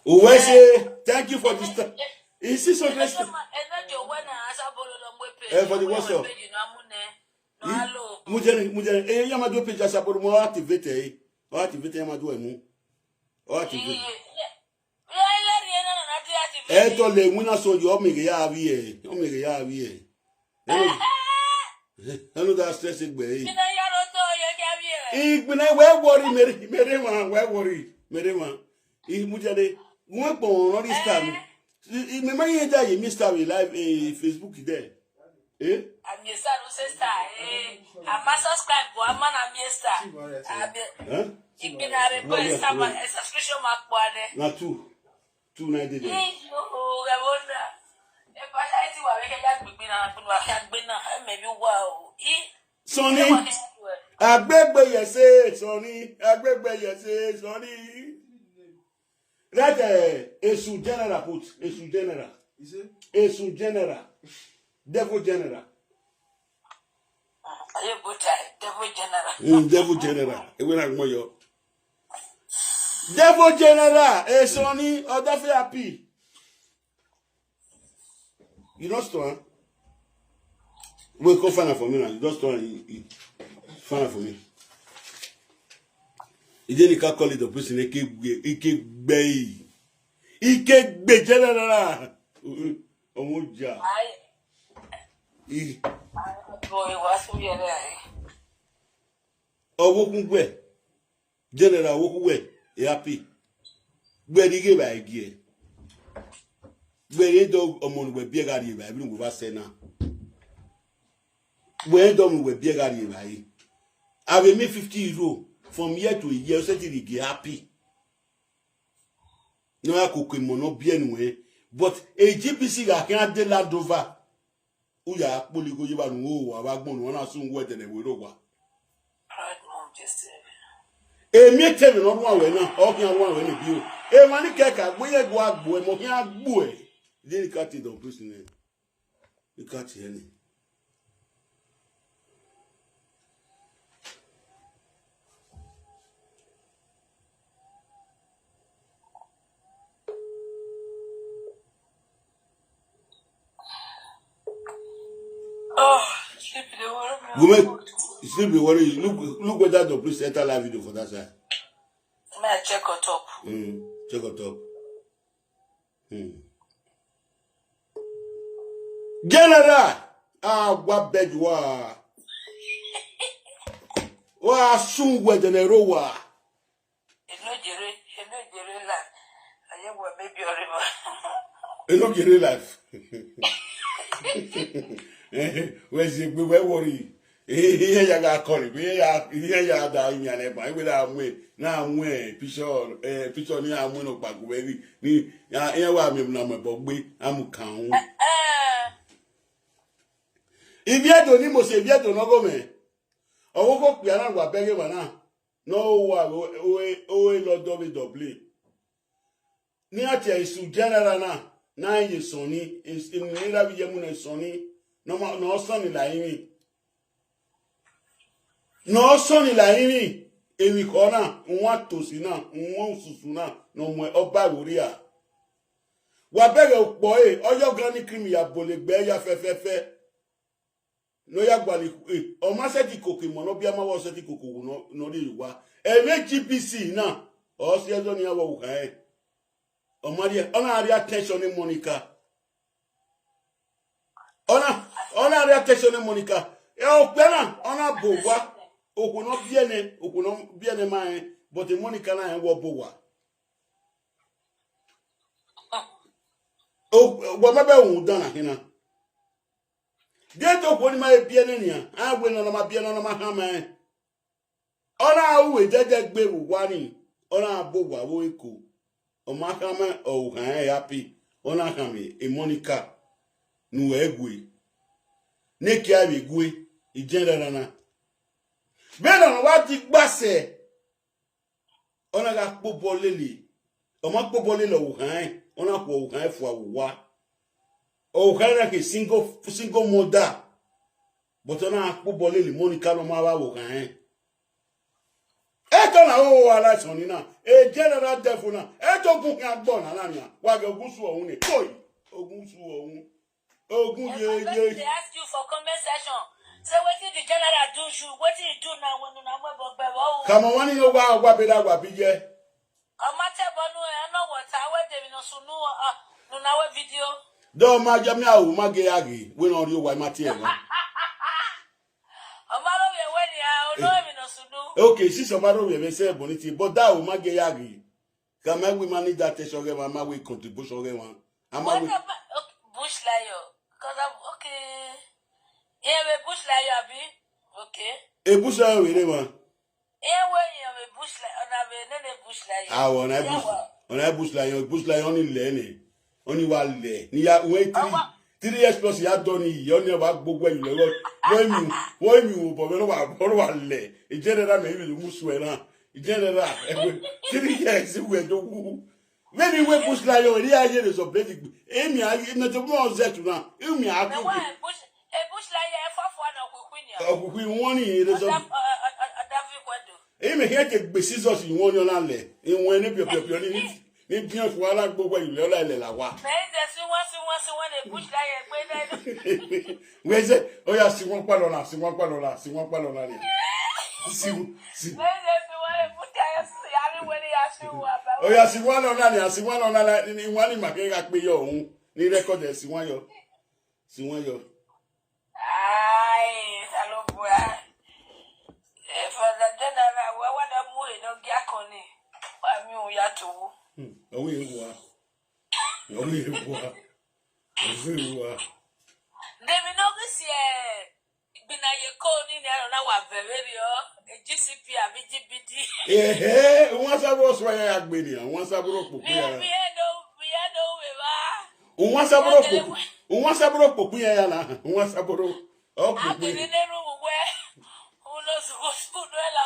Uwẹ se, thank you for this time. Is this so nice? Eh, for the WhatsApp. Mujere, mujere, eh, ya ma do page Asaboro, mo activate, eh. Mo activate, ya ma do emu. Mo activate. Ẹ tọ lẹ winna sọ yọ, ọ mẹ ghe ya vbiẹ, ọ mẹ ghe ya vbiẹ. Ẹ no da stress egbe ẹre. Igbinna wẹ worry, mẹ rre, mẹ rre emwa, wẹ worry, mẹ rre emwa. I mu dia de, wẹ gbọn ọnrẹn star mi. I, I, mẹ ma rẹn da ye miẹn star vbe live, eh, Facebook dẹ. Eh? Ami esa ru se star, eh. A ma subscribe, a ma na miẹn star. Ami, eh? Igbinna rre bọ esa ma, eh, subscription ma kpọ nẹ. Na two. Two ninety there. Iyo, ghẹ vbo na? Epa ya ti wa vbe kẹ ya gbegbe na, gbenu a kha gbe na, ẹ mẹ vbe uwa o. I, Sọni, agbegbe yẹ se, Sọni, agbegbe yẹ se, Sọni. Right, eh, Esu General put, Esu General. Esu General. Devil General. Aye, but, eh, Devil General. Mm, Devil General. Ewe na gbọn yọ. Devil General, eh, Sọni, Ọdafẹn Happy. You don't store, huh? Wait, come find out for me now. You don't store, you, you find out for me. He didn't call it the person, he keep, he keep bay. Ike gbe general na. Ọmọ ja. Ai, I, ai, boy, wa su yẹrẹ ai. Ọvbokhan uwẹ, general ọvbokhan uwẹ, e happy. Wẹ rhie evbare gie. Wẹ rhie dọ ọmọ ne uwẹ biẹ gha rhie evbare, vbene uwẹ vbe sẹ na. Wẹ rhie dọ ọmọ ne uwẹ biẹ gha rhie evbare. Avbe mi fifty euro from year to year, ọ sẹtin rhie gie happy. Ne ọ ya koko emọ ne ọ biẹ nuẹn. But e G B C gha khian de Land Rover. U ya kpolo igho ye evba ne u ho owa vbe agbọn ne ọ na sunu wẹ ẹdẹ ne ẹvbo rre owa. Proud mom Joseph. Emiẹtẹ vbe ne ọ rhuan ruẹ na, ọ khian rhuan ruẹ ne bio. Emwa ni kẹka gbe ye gua gbuẹ, mẹ ọ khian gbuẹ. Deni ka te dọ prison nẹ. Ni ka te ẹnẹ. Oh, sleep dey worry me. Woman, sleep dey worry you. Look, look whether the priest enter live video for that side. May I check on top? Mm, check on top. Hmm. General, ah, wa beg wa. Wa sun wẹ dẹnẹ ro wa. Eno jere, eno jere la. Aye wa maybe ori wa. Eno jere life. Wẹ ziegbe wẹ worry. Iran ya gha call, iran ya, iran ya da yan nẹ ba, iran na mu, na mu picture, eh, picture ni a mu nọ kpa gu vbe ghi, ni iran wa miẹn na mu ẹbọ gbe, a mu kan ru. Iviedo ni Mose, Iviedo ne ọ gho mwẹ. Ọvbokhan okpia na wa bẹghe emwa na, ne ọ ho owa vbe ore London vbe Dublin. Ne iran tie esu general na, ne a rẹn ye Sọnni, emwi ne I ra vbe ye mu ne Sọnni, ne ọ ma, ne ọ sọnni la rinmwi. Ne ọ sọnni la rinmwi, emwi khọ na, uwan tosi na, uwan ususu na, ne ọ mu ọba ẹvbo rria. Wa bẹghe ukpọ ẹre, ọ ya ọgan ni krim ya bole egbe ya fẹfẹfẹ. Ne ọ ya gualọ ikhu, eh, ọ ma sẹtin koko emọ ne ọ biẹ ma wa, ọ sẹtin koko owa ne ọ, ne ọ rhie ye owa. Ẹmwẹ G B C na, ọ si ẹzọ ne iran vbe ọvbokhan rẹn. Ọ ma rhie, ọ na rhie attention ne Monica. Ọ na, ọ na rhie attention ne Monica. Ẹ, okpia na, ọ na bọ owa. Okhuo ne ọ biẹ nẹ, okhuo ne ọ biẹ nẹ ma rẹn, but Monica na rẹn wẹ ọ bọ owa. O, wa ma bẹ uhunmwu dan na khin na. Deghẹ okhuo ni ma he biẹ nẹ nian, a wẹ ne ọ na ma biẹ ne ọ na ma khama rẹn. Ọ na ru ẹdẹdẹ gbe vbe owa ni, ọ na bọ owa vbe eko. Ọ ma khama ọvbokhan rẹn happy, ọ na khama e Monica ne uwẹ gue. Ne kia vbe gue, ijẹn rara na. Vbene ọ wa di gba sẹ, ọ na gha kpobọ lele, ọ ma kpobọ lele ọvbokhan rẹn, ọ na khu ọvbokhan rẹn fua vbe owa. Ọvbokhan rẹn na ke single, single mother, but ọ na gha kpobọ lele Monica ne ọ ma vba vbe ọvbokhan rẹn. Eto na ho owa la Sọnni na, e general devil na, eto gun khian gbọ na na nian, wa ghe ogun su ọhun nẹ, koi, ogun su ọhun. Ogun ye, ye. They ask you for comment section. Say wetin the general do you, wetin he do now when una mu ẹbọ gbe vbe o. Khama ọmwa ni ne owa, owa be da wa bi ye. Ọ ma te ẹbọ nu ẹ, ọ nọ wọta, wẹ de emwi ne ọ sunu, ah, ne una wẹ video. Dọ ma ya mia o, ma ghe ya ghe, wẹ ne ọ rhie owa, ma tie ẹmwẹ. Ọ ma rho vbe wẹ nia, ọ nọ emwi ne ọ sunu. Okay, since ọ ma rho vbe ẹmwẹ sẹ ẹbọ ni tie, but da o, ma ghe ya ghe. Khama wẹ ma need attention ọghe emwa, ma wẹ contribution ọghe emwa. A ma wẹ. What about, okay, Bush Lion? 'Cause I'm, okay. Yeah, we Bush Lion, abi? Okay. E Bush Lion vbe rre emwa. Yeah, we, yeah, we Bush Lion, ọna vbe nene Bush Lion. Ah, ọna e Bush, ọna e Bush Lion, Bush Lion ni lẹ nẹ. Ọni wa lẹ. Ni ya wẹ three, three years plus ya dọ ni yi, ọni wa gbogbo ẹyu lẹ. Wọ mi, wọ mi wo bọ, wẹ no wa, wọ no wa lẹ. Ijẹn rẹ ra mẹ, ibi lu musu ẹ na. Ijẹn rẹ ra, ẹgbẹ, three years, wẹ do wu. Vbene I wẹ Bush Lion, erriọ a ye resurrect egbe. Emi a, emi te mu ọzẹ tu na. Emi a ku. Bush, e Bush Lion, e fua fua na okhuikhui ni. Okhuikhui wọn ni resurrect. Ọda, ọ, ọ, ọ, ọda vi kue do. Emi hia ke gbe scissors wọn ni ọna lẹ. Iwọn ne biọbiọbiọ ni, ni, ni bian fua na gbogbo ilẹ ọla ilẹ la wa. Mẹ ize si wọn, si wọn, si wọn ne Bush Lion egbe nẹ. Wẹ zẹ, ọ ya si wọn kpalọ na, si wọn kpalọ na, si wọn kpalọ na ni. Si, si. Mẹ ize si wọn ne Bush Lion si, a ni wẹ ne ya si wọn aba. Ọ ya si wan nọ na, ni a si wan nọ na, na, ni wan ni ma kẹ gha kpe yọ uhun, ni record ẹ si wan yọ. Si wan yọ. Ai, Osanobua. Eh, Father General, wa wa da mu ehe ne ọ gia kọn ni. Wa miẹn uhun ya to wu. Hmm, ọ wẹ vua. Ọ wẹ vua. Ọ wẹ vua. Demi no ghi si, eh, Igbinna ye ko ni ni aro na wa vẹ vberriọ, G C P abi G B D. Ehe, wọn Asaburo sua ya ya gbe ni, wọn Asaburo kpokpo ya. Mi e no, mi e no we va. Wọn Asaburo kpokpo, wọn Asaburo kpokpo ya ya na, wọn Asaburo. Ọ kpokpo. Akene ne ru wẹ, uno su, uno la.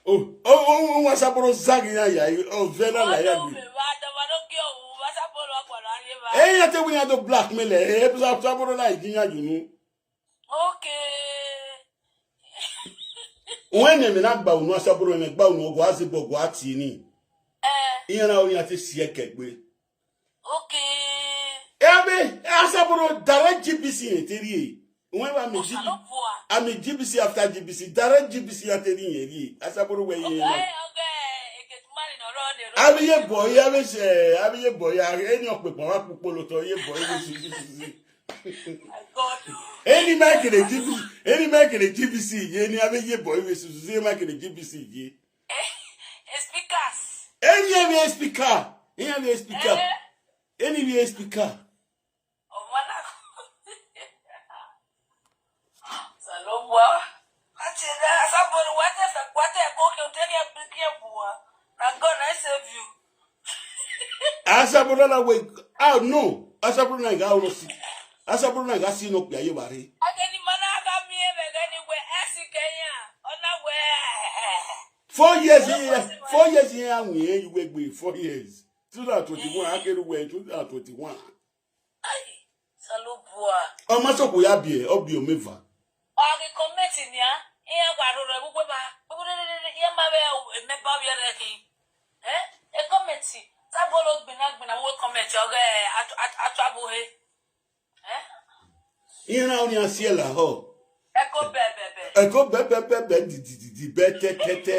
O, o, o, wọn Asaburo zaghi ya ya, o vẹ na la ya gbe. Mi e no we va, da va no ki o, Asaburo wa kpọlọ arre va. Eyan te wẹ iran do blackmail ẹ, e Asaburo na idiyan yunu. Okay. Wẹ ne ẹmwẹ na gba unu Asaburo, ẹmwẹ gba unu, ọgua zẹ ebe ọgua tie ni. Eh. Iran na ru iran te si ẹkẹ gbe. Okay. Ẹ vbe Asaburo direct G B C rẹn te rrie. Wẹ wa mi G B C, Osanobua. I mean G B C after G B C, direct G B C ya te rrie rẹn rrie. Asaburo wẹ ye. Okay, okay. Eke tuma ni nọ rọ de ro. Avbe ye bọ ye, avbe se, avbe ye bọ ye, eni ọkpekpọn wa kpukpo lotọ ye bọ ye. My God. Eni ma kere G B C, eni ma kere G B C ye, eni avbe ye bọ ye, susu ma kere G B C ye. Eh, eh, speakers. Eni avbe speaker, eni avbe speaker. Eh. Eni avbe speaker. Ọmọ na. Osanobua. Ati na Asaburo wa te fa, wa te ko ke, te ke, ke bua. Na God na save you. Asaburo na wẹ, ah, no. Asaburo na gha ro si. Asaburo na gha si nọ kpia ye vba rre. Ageni ma na gha miẹn vbe ẹghẹ ni wẹ ẹ si kẹ iran. Ọ na wẹ. Four years, four years iran ya win iran ye uwu egbe, four years. Two thousand twenty-one, a kere uwẹ two thousand twenty-one. Ai, Osanobua. Ọ ma sokhuo ya biẹ, ọ biẹ ọmọ eva. Ọ ghi comment nia, iran wa roro ẹvbo ugbeba, iran ma vbe member vbe ẹre khin. Eh? E comment, Asaburo gbinna gbinna, wo comment, ọghe atu, atu, atu abuhe. Eh? Iran na ọnii a si ẹla họ. Ẹko bẹbẹbẹ. Ẹko bẹbẹbẹbẹ didididi bẹtẹtẹtẹ.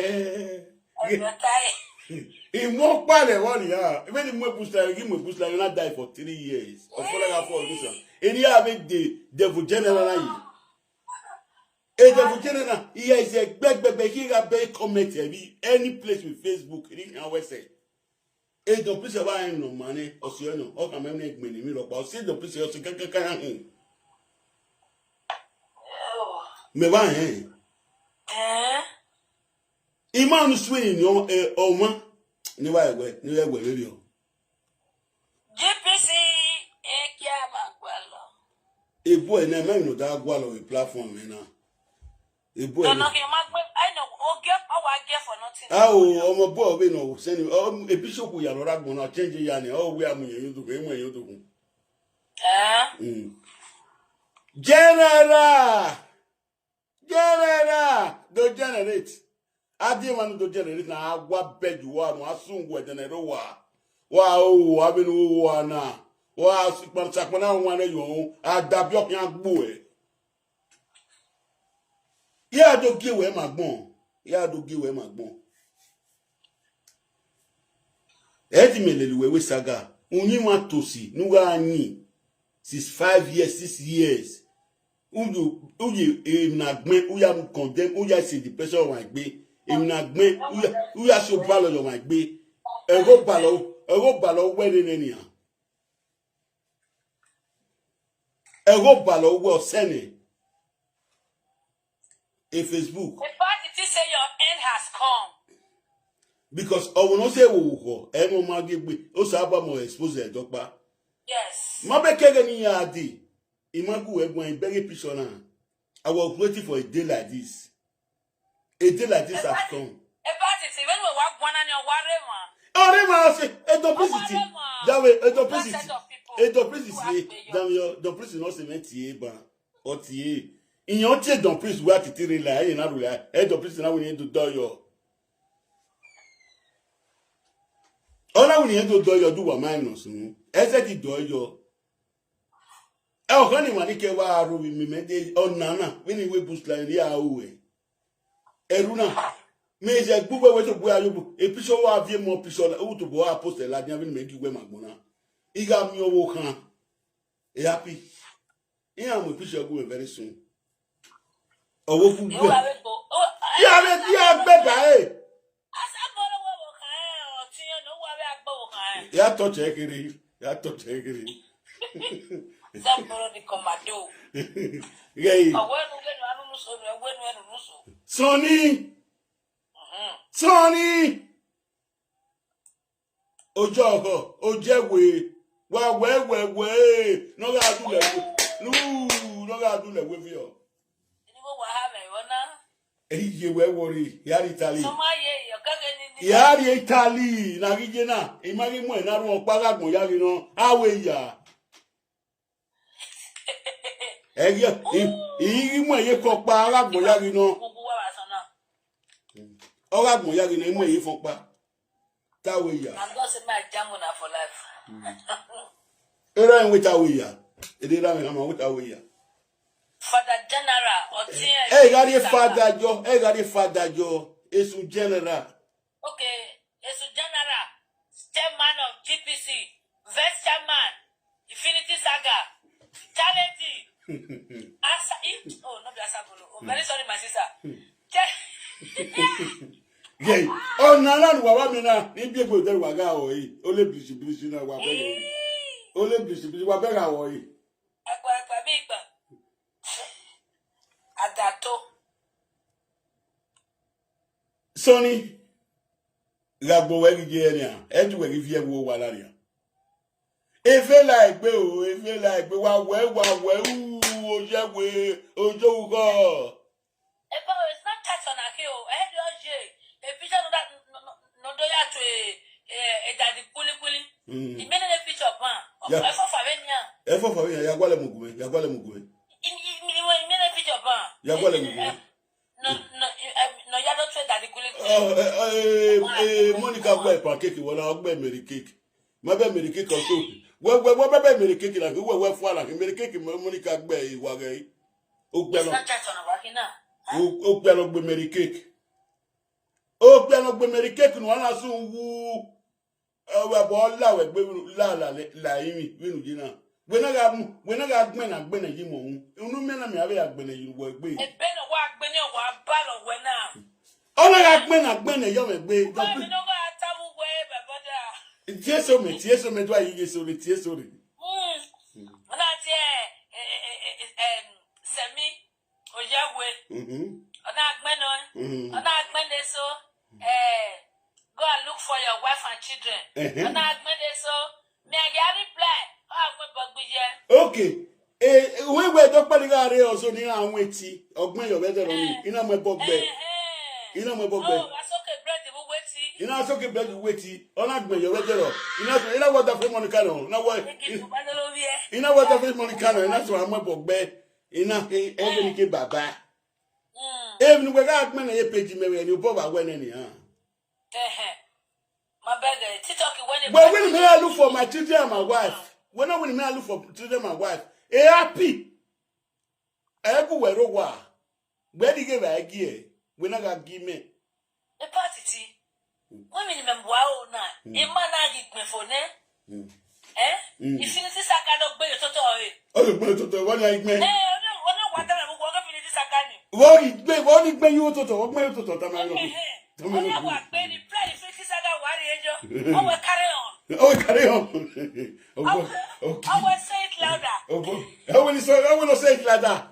Ẹbẹtae. Imọ ọkpa rẹ vbọ nia. Vbene mu Ebusla, ghi mu Ebusla, na die for three years. Ọfọlẹ gha fọ Ebusla. Eni a vbe de devil general na yi. E devil general na, iye ẹzẹ gbẹgbẹgbẹ, I ghi gha bẹghe comment ẹvbi any place with Facebook, eni khian wẹ sẹ. Edon Prince wa rẹn ne ọ ma nẹ, ọ si ọnii, ọ khama ẹmwẹ ẹgbẹn ne emwi rhọkpa, ọ si Edon Prince, ọ si kakaka ya hin. Mẹ wa rẹn. Eh? Ima ni suẹn ni ọ, eh, ọmwa ni wa ẹwẹ, ni wa ẹwẹ vberriọ. G P C, ekia ma gualọ. Ebo ẹnẹ, mẹ emwi ne ọ da gualọ vbe platform ẹna. Ebo ẹnẹ. Nọ, nọ, kẹ ma gbe, I know, ogie, ọ wa gie for nothing. A o, ọmọ bọ vbe nọ sẹni, ọ, e bishop ya rọra gbọn na change ya nẹ, ọ wẹ a mu yẹn yodogun, e mu yẹn yodogun. Eh? Mm. General! General! Do generate. A die emwa ne do generate na, a wa beg you, wa mu, a sunu ẹdẹnẹrẹ owa. Wa o, avbe ne u wa na. Wa sakpana, sakpana wan nẹ yọ, a dabi ọkhian gbe uẹ. Iran do gie wẹ ma gbọn, iran do gie wẹ ma gbọn. Ẹ ti mẹ lele uwẹ wẹ saga, uyinmwẹ Atosi ne u gha yin since five years, six years. U ye, u ye emwi na gbẹn, u ya condemn, u ya sẹ depression ọmwa egbe. Emwi na gbẹn, u ya, u ya sẹ obalọ ye ọmwa egbe. Ẹghẹ obalọ, ẹghẹ obalọ wẹ nene nian. Ẹghẹ obalọ wẹ ọ sẹ nẹ. E Facebook. The fact it is say your end has come. Because ọvbọne ọ sẹ vbe orukhọ, ẹmwẹ ọ ma gie egbe, Osanobua ma expose ẹdẹ ọkpa. Yes. Ma bẹkẹ ẹghẹ ne iran dee, I ma gu wẹ guan, I bẹghe picture na. I was waiting for a day like this. A day like this has come. Eba titi, vbene uwẹ wa guan na ni, ọ wa rre emwa. Ọ rre emwa, ọ sẹ, Edon Prince ti. Ọ wa rre emwa. Dawẹ, Edon Prince ti. Set of people. Edon Prince ti. Dawẹ, Edon Prince nọ sẹ mwẹ tie ban. Ọ tie. Iyan ọ tie Edon Prince wẹ a titi rre la, ẹre na rhula. Edon Prince na wẹ ne do dọyọ. Ọ na wẹ ne do dọyọ, do wa ma emwi ne ọ sunu. Ẹzẹ ti dọyọ. Ẹ, ọkhan ni ma ni kẹ wa aro vbe imẹ, mẹ de ọna na, vbene I wẹ Ebusla ni a ru ẹe. Ẹru na, Mẹ zẹ gbe uwẹ wẹ tobọ ya yo, e picture wa viẹ mọ picture, u tobọ wa post ladian vbene mẹ gi uwẹ ma gbọn na. I gha miẹn ọvbokhan, e happy. Iran mu picture gu mwẹ very soon. Ọvbokhan uwẹ. Ya vbe, ya gbe ba ẹre. Asabolo wẹ ọvbokhan rẹn, ọtiẹn ne uwa vbe agbe ọvbokhan rẹn. Ya touch ẹ kherhe, ya touch ẹ kherhe. Asabolo ni commando. Ghẹ yi. Ọwẹ nu ghẹ nu anu nuso, nu ẹwẹ nu ẹnu nuso. Sọnni. Sọnni. Ojọghọ, ojẹwe, wa wẹ wẹ wẹ, ne ọ gha dulẹ wẹ, nu, ne ọ gha dulẹ wẹ viọ. Eni vbe wa ha mwẹ vbọ na? Ẹ i ye wẹ worry, ya rrie Italy. Sọma ye, ye, ọ kẹkẹ ni, ni. Ya rrie Italy, na ghi ye na, I ma ghi mu ẹn na rhie ọkpa gha gbọn ya ghi nọ, a wẹ ya. Ẹghẹ, I, I ghi mu ẹn ye kọkpa, a gha gbọn ya ghi nọ. Ugu wa vbe asọn na. Ọ gha gbọn ya ghi nọ, I mu ẹn ye fọn ọkpa. Tawe ya. And God say, "My jamu na for life." Erha ẹn wẹ tawe ya. Ede erha mwẹ khama wẹ tawe ya. Father General, ọtiẹn. Ẹ gha rrie Father jọ, ẹ gha rrie Father jọ, esu General. Okay, esu General, chairman of G P C, vice chairman, Infinity Saga, Charity, Asa, I, oh, no be Asabolo. Oh, very sorry, my sister. Che- Gay. Ọna na ne uwa wa miẹn na, ne ibiegbe odẹ wa gha rọ ẹre. Ole blisi blisi na wa bẹghe ẹre. Ole blisi blisi wa bẹghe rọ ẹre. Agba, agba, mi gba. Adato. Sọnni, gha gbe wẹ ghi ye nian, ẹ ju wẹ ghi viẹ vbe owa na nian. Efe la egbe o, efe la egbe, wa wẹ, wa wẹ, u, oye we, ojo ughọ. Ebo, it's not that on a hill. Ẹ di oye, a picture no that, no, no, no do ya to a, a, a daddy kuli kuli. Mm. Imene ne picture ban. Yeah. Ẹ fọ fa vbe nian. Ẹ fọ fa vbe nian, ya gualẹ mu gu mwẹ, ya gualẹ mu gu mwẹ. Imene picture ban. Ya gualẹ mu gu mwẹ. No, no, eh, no, ya don't trade that the quality. Oh, eh, eh, eh, Monica gbe pancake, wala ọ gbe Mary cake. Ma bẹ Mary cake ọso. Wẹ, wẹ, wẹ bẹ Mary cake na, wẹ, wẹ fua na, Mary cake Mo-, Monica gbe iwa ghe. O gbe It's no. Not just on a working now. O, o gbe no gbe Mary cake. O gbe no gbe Mary cake no ana sun wu. Ọ wa bọ la wẹ gbe la la la imi vbene u ye na. Wẹ na gha mu, wẹ na gha gbẹn na gbẹn na ye imọ wu. Unu mẹ na mẹ avbe ya gbẹn na ye wẹ gbe. Ebe ne wa gbẹn ne wa ba lọ wẹ na. Ọ na gha gbẹn na gbẹn na ye ọmwẹ gbe. Wẹ mi no gha ta mu wẹ, my brother. Tie eso mẹ, tie eso mẹ, do a yi eso re, tie eso re. Mm. Ọ na tie, eh, eh, eh, eh, eh, em, Semi. Oyawe. Mhm. Ọ na gbẹn nọ. Mhm. Ọ na gbẹn ne so. Eh, go and look for your wife and children. Ehe. Ọ na gbẹn ne so. Me, I get reply. Ọ a gbẹn bọ gbe ye. Okay. Eh, eh, wẹ wẹ do kpali gha re ọzọ ni a wẹ ti. Ọgbẹn yọ vbe dẹrọ ni. Eh. I na mu ẹbọ gbe. Eh, eh. I na mu ẹbọ gbe. Oh, I soak a bread with weti. I na soak a bread with weti. Ọ na gbẹn yọ vbe dẹrọ. I na, I na wẹ da fẹ Monica nọ. Na wẹ. Eke to ba dolo vie. I na wẹ da fẹ Monica nọ. I na so a mu ẹbọ gbe. I na he, ẹghẹ ni ke baba. Mm. Emwi ne uwẹ gha gbẹn ne ye page mẹ vbe ni obọ vbe wẹ nẹ nian. Ehe. Ma bẹghe, TikTok wẹ ni. But when me I look for my children and my wife, when I, when me I look for children and my wife, e happy. Ẹ gu wẹ ro wa. Wẹ ni ghe vbe gie, wẹ na gha gi mẹ. E party ti. Wẹ mi ni mẹ wa o na. Mm. E ma na ghi gbẹn fo nẹ. Mm. Eh? Mm. Infinity Saka no gbe yo toto re. O yo gbe toto, wẹ ni a gbẹn. Eh, o no, o no wa tama mu wo Infinity Saka ni. Wẹ ni gbe, wẹ ni gbe yo toto, wẹ gbe yo toto tama lo. Eh, eh. Tama lo. O wa gbe ni play Infinity Saka wa re yo. O we carry on. O we carry on. O we, okay. O we say it louder. O we, o we say it louder.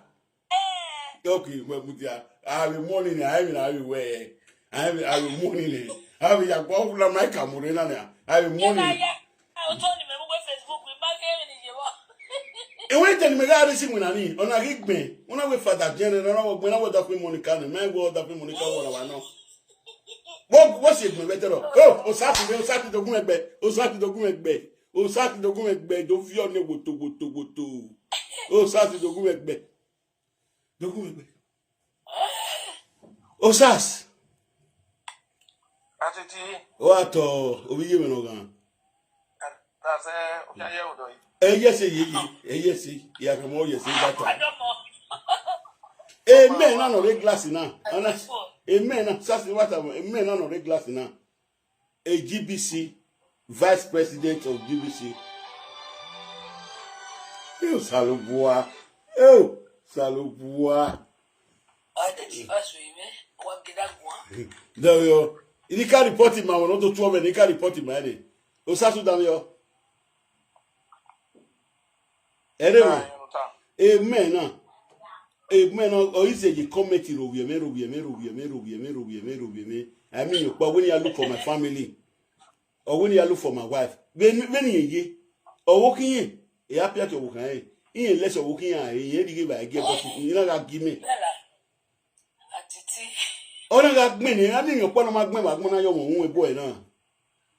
Eh. Okay, well, mudia. I have a morning, I have, I have a way. I have, I have a morning. I have a yakwa hula my camera na. I have a morning. Ewe teni me gha risi wina ni, ona ghi gbe, ona we Father General, ona we gbe, na we da fi Monica ni, me we da fi Monica wa wa no. Wo, wo si egbe vetero. Oh, Osasi, Osasi dogun egbe, Osasi dogun egbe, Osasi dogun egbe, do vi ọnẹ woto, woto, woto. Osasi dogun egbe. Dogun egbe. Osas. Atiti. Ọ wa tọ ovbi iye mwẹ ne ọ ghan. Dasẹ, o kya ye odọ yi. Ẹ yẹ se ye ye, ẹ yẹ se, ya kẹ mọ yẹ se ba ta. Amen, na nọ re glass na. Ana. Amen na, sasi wa ta, amen na nọ rre glass na. A G B C, Vice President of G B C. Yo, Osanobua. Yo, Osanobua. Dọyọ, I ni ka report ma, wẹ ne ọ do tuẹ mwẹ, ne I ka report ma ẹre. Osasu da mwẹ yọ. Ẹre mwẹ. Amen na. Amen na. Ọ i zẹ ye comment rovbiẹ mwẹ, rovbiẹ mwẹ, rovbiẹ mwẹ, rovbiẹ mwẹ, rovbiẹ mwẹ, rovbiẹ mwẹ. I mean, ọkpa wẹ ne I ya look for my family. Ọ wẹ ne I ya look for my wife. Vbene, vbene irẹn ye. Ọvbokhan irẹn, e appear to ọvbokhan irẹn. Irẹn less ọvbokhan irẹn, irẹn rhie evbare gie, but I na gha gi mẹ. Ọ na gha gbẹn ne, a ni emwi ọkpa ne ọ ma gbẹn vbe agbọn na yọ mwẹ uhunmwu ebo ẹre na.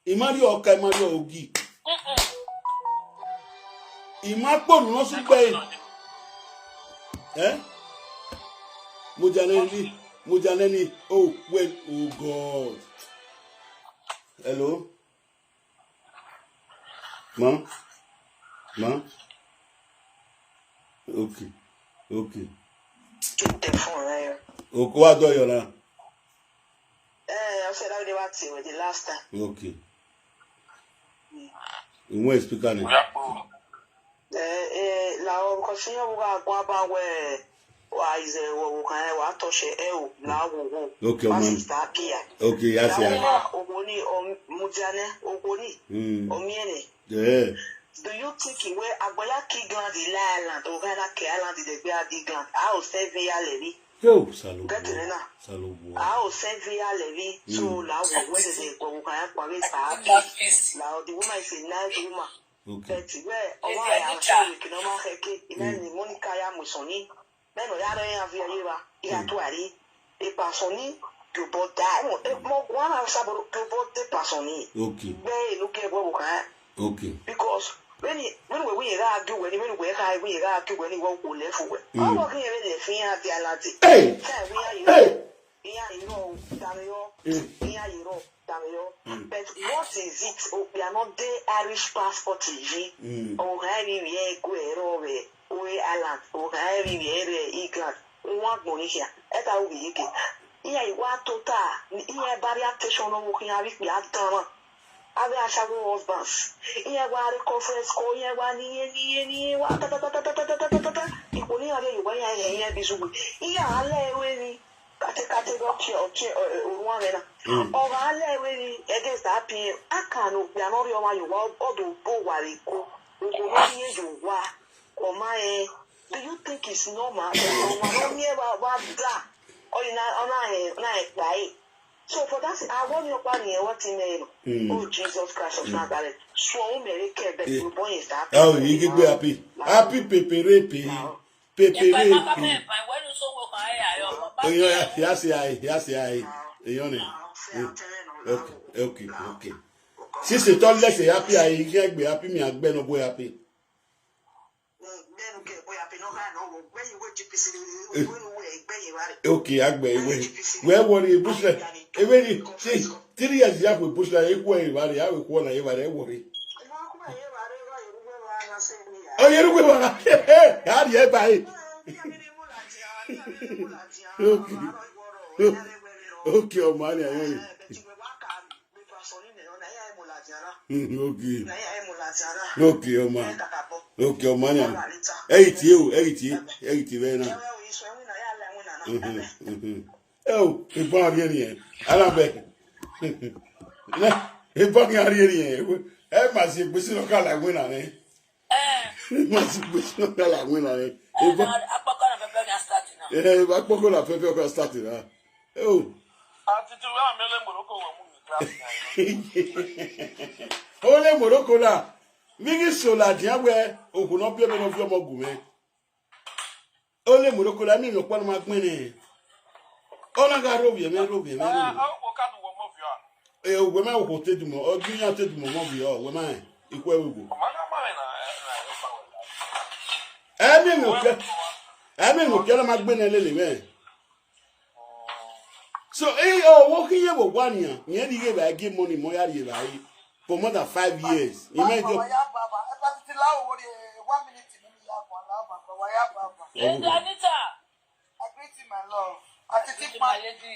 I ma rhie ọka, I ma rhie ogi. I ma kpe unu ne ọ sẹ ukpẹ ẹre. Eh? Mudia nẹ ni, mudia nẹ ni. Oh, well, oh God. Hello? Ma? Ma? Okay. Okay. Keep the phone there. Okay, wa do your now. Eh, I said I would never tell you the last time. Okay. Mm. You want speaker name? Eh, eh, la o, because you know, we are going about where, wa ize wo wo kan, wa touch e o, la wo wo. Okay, wa man. Sister appear. Okay, yes, yeah. Wa owo ni, o, mudia nẹ, owo ni. Mm. O miẹn nẹ. Yeah. Do you think he will, agbaya ki England, la Ireland, o gha na ke Ireland, de gbe a di England. A o sẹ via levy. Yo, Osanobua. Get it now. Osanobua. A o sẹ via levy. So, mm, la wo wo de de wo wo kan ya kwa ve sa. La, the woman is a nice woman. Okay. But where, o wa ya so we can no ma kheke. Ina ni Monica ya mu soni. Mẹ ne ọ ya rre iran viọ ye evba, iran tuari. Epa soni, gie obọ da. Mo, eh, mo guan na saboro, gie obọ da epa soni. Okay. Gbe enu gie ẹbọ vbe okhan. Okay. Because when he, when we, we gha argue, when he, when we gha, we gha argue, when he walk, we left for. Mm. How we gonna left iran dia lati? Hey! Say we are you. Hey! Iran, you know, Daniel, mm, iran, you know, Daniel. Mm. But what is it? Oh, we are not the Irish passport, G. Mm. Oh, how we are go, eh, Ue Ireland, okhan ẹvbi vbe rre England, uwan agbọn ni khian, ẹta ru vbe iyeke. Iran i wa tota, iran ba rrie attention ne ọvbokhan iran vbe ikpia danmwẹ. Avbe ashawo husbands, iran wa rre conference call, iran wa ni iran, ni iran, ni iran wa ta, ta, ta, ta. Ikhuo ne iran rhie ye owa, iran hẹ iran bizu we. Iran gha lẹ ẹre emwi, katekate ghe ọtiẹ, ọtiẹ, ẹ, ẹ, orhuanmwẹ na. Mm. Ọ gha lẹ ẹre emwi against that P M. A ka ne okpia ne ọ rhie ọmwa ye owa, ọ do bu owa vbe iko. Okhuo ne ọ rhie ye owa, ọ ma rẹn. Do you think it's normal? Ọmwa ne ọ miẹn vbe, vbe ada, ọ na, ọ na rẹn, ọ na rẹn kpa ẹre. So for that, I want your plan here, what in there? Mm. Oh, Jesus Christ of Nazareth. So, who may they care, but you born is that? Oh, you give me happy. Happy pepe repe. Pepe repe. Oh, yeah, yeah, yeah, yeah, yeah, yeah. You know, okay, okay, okay. Since you told us happy, I can't be happy, me, I better not be happy. Okay, agbẹ iwe. Wẹ worry, Bushra. Even if, see, three years ya kwe Bushra, e kwe evbare, a we kwe na evbare, ẹ worry. Ọ ye rugbe evbare. A rhie ba e. Okay. Okay, ọmọ ni ayo. Okay. Okay, ọmọ. Okay, ọmọ ni. Ẹ i tie o, ẹ i tie, ẹ i tie vbe na. Mhm, mhm. Ẹ o, ebọ a rhie riẹn. Ara bẹ. Ebọ a rhie riẹn. Ẹ ma si egbe si nọ ka la winner nẹ. Ẹ ma si egbe si nọ ka la winner nẹ. Ebọ. Akpọkọ na fẹfẹ ọgha start na. Ẹ, akpọkọ na fẹfẹ ọgha start na. Ẹ o. Àti tí wọ́n mi lé Morocco wọ̀ mú mi class na. Ole Morocco na. Vbe ghi so ladian wẹ okhuo ne ọ biẹ mwẹ ne ọ viọ ọmọ gu mwẹ. Ole Morocco la, emwi ne ọkpa ne ọ ma gbẹn nẹ. Ọ na gha rhovbiẹ mwẹ, rhovbiẹ mwẹ, rhovbiẹ. Ẹ, okhuo ka du wọ ọmọ viọ a? Ẹ, wẹ ma okhuo te du mọ, ọ gi iran te du mọ ọmọ viọ, wẹ ma rẹn, ikhuẹ vbe ogo. Ọ ma gha ma rẹn na, ẹ, ẹ, ẹ, ẹ, emwi ne okpia, emwi ne okpia na ma gbẹn nẹ lele mwẹ. So, eh, oh, wo khin ye vbe owa nian, rẹn rhie evbare gie money, mọ ya rhie evbare for more than five years. Imagine. Wa ya baba, ẹ bá ti ti la owó rẹ, one minute ni mi ya bọ̀, la baba, wa ya baba. Lady Anita. I greet you, my love. Àti tí pa. My lady.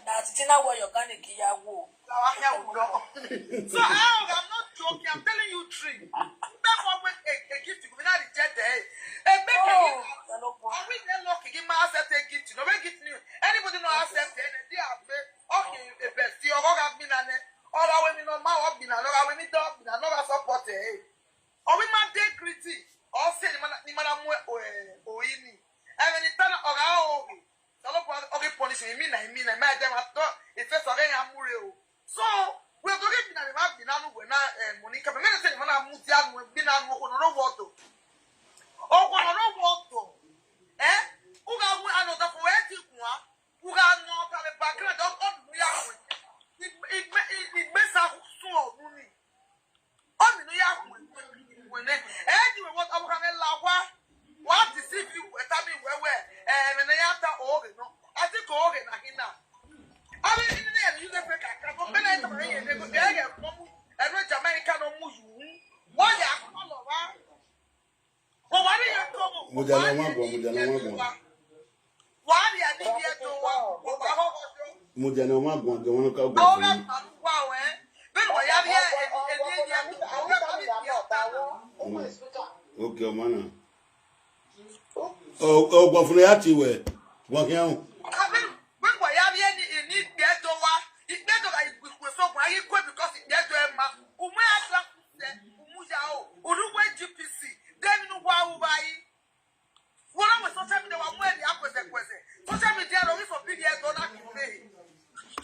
Na titi na wọ your organic ya wo. So I, I'm not joking. I'm telling you truth. People with a, a gift, you will not reject it. A big Oh, gift. Hello, boy. Are we then lucky? You might accept a gift. You know, a gift new. Anybody not accept it? They are okay. A bestie, or God be none. Or I will be no man, or be none. Or I will be dog, be none. Or I support it. Or we might take critic. Or say the man, the man, I'm, oh, eh, oh, ini. And then the time, or I, oh, Osanobua ọ ghi punish imina imina, ma ẹdẹ ma tọ ifẹsọ ọghe iran mu rre o. So, wẹ do ghi gbinna vbe emwa gbinna nu wẹ na, eh, Monica, mẹ mẹ sẹ ne emwa na mudia nu, gbinna nu okhuo ne ọ rre owa ọdọ. Okhuo ne ọ rre owa ọdọ. Eh? U gha wu another for wẹ ti guan. U gha nọ ọka vbe background, ọ, ọ nu ya wẹ. Igbe, igbe, igbe sa sun ọnu ni. Ọ ni ya wẹ, wẹ nẹ. Ẹ di wẹ, wẹ, ọ gha vbe la owa. Wa deceive you, wẹ tama wẹ wẹ, eh, ẹmwẹ ne ya ta oghe nọ. A ti ke oghe na khin na. Avbe ini ne ya use fake account, ọ bẹn na tama ye ne go, ẹ ghẹ kpọ mu, ẹnu Jamaica nọ mu yu. Wa ya kpọlọ wa. Wa wa ni ya kpọlọ. Mudia ne ọmwa guan, mudia ne ọmwa guan. Wa ni ya ni ye do wa, wa wa ho ho do. Mudia ne ọmwa guan, guan ka guan. Ọ gha ma wa wẹ. Bẹn wa ya vbe e, e, e, e, e, Okay, ọmwa na. Ọ, ọ, guan funu ya tie wẹ. Guan khian. Wẹ wẹ ya vbe ni, ni ikpia do wa. Ikpia do gha ikpia so gua, ikue because ikpia do ẹ ma. U mu ya do se, u mu ya o. U ru wẹ G P C. De mi nu wa u ba yi. Wẹ na wẹ social media wa mu ẹre a kuẹsẹ kuẹsẹ. Social media ro ghi sọ bi ye do na ki me.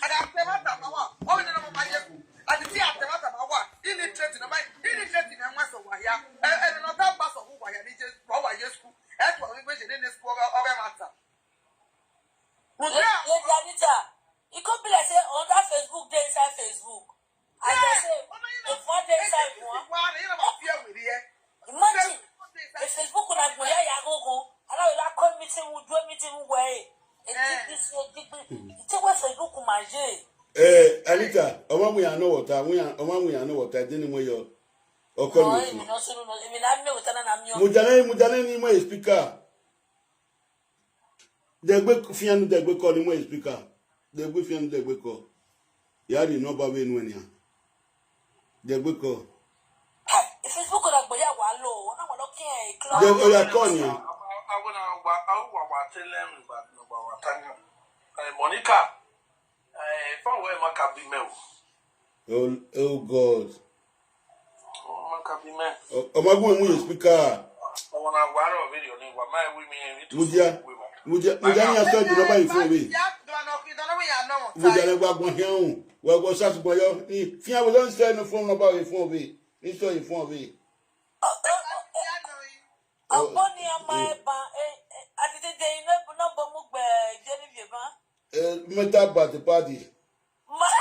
A gha tẹ mwa tama wa, ọ vbe nene ọmọ ma ye school. A ti ti a tẹ mwa tama wa, illiterate nọ ma, illiterate nọ ẹmwẹ sẹ owa hia. Ẹ, ẹ, nọ ta gba sẹ owa hia ni je, ọ wa ye school. Ẹ tu ọghe igbeje nene school, ọ gha, ọ gha ma ta. Mudia. Ye, ye, Anita, it could be like say on that Facebook, dey inside Facebook. I just say, the phone dey inside one. Imagine, the Facebook na gbon ya ya gogo. Ana we la call meeting, we do a meeting, we way. E digbi si, e digbi. Ite we Facebook ma ye. Eh, Anita, ọmọ wi ya nọ wọta, wi ya, ọmọ wi ya nọ wọta, de ni mo yo. Ọkọ mi. No, emi no sunu no, emi na me wọta na na mi o. Mudia ne, mudia ne ni mo speaker. Dẹgbe fian nu dẹgbe kọ ni mu speaker. Dẹgbe fian nu dẹgbe kọ. Ya rhie nọmba vbe enu ẹn nian. Dẹgbe kọ. Ai, Facebook na gbe ya wa lo, ọ na wa lọ kiẹn e club. Dẹ, ọ ya kọ nian. Awa na wa, awa wa tele mi ba no ba wa tanya. Eh, Monica. Eh, fa wẹ ma ka bi mẹ o. Oh, oh God. Ọ ma ka bi mẹ. Ọ, ọ ma gu mu ye speaker. Ọ na wa rọ vbe rọ ni wa ma wi mi. Mudia, mudia, mudia ni a sọ ju nọmba yi phone vbe. Mudia ne wa gbọn hian un. Wa gbọ sat gbọ yọ. Ni fian we don send phone number vbe phone vbe. Ni sọ yi phone vbe. Ọgbọ ni ọmọ ẹ ba, eh, eh, àti dédé inú ẹ̀bùn náà bọ́ mú gbẹ, Genevieve, ah. Eh, meta bad party. Ma-,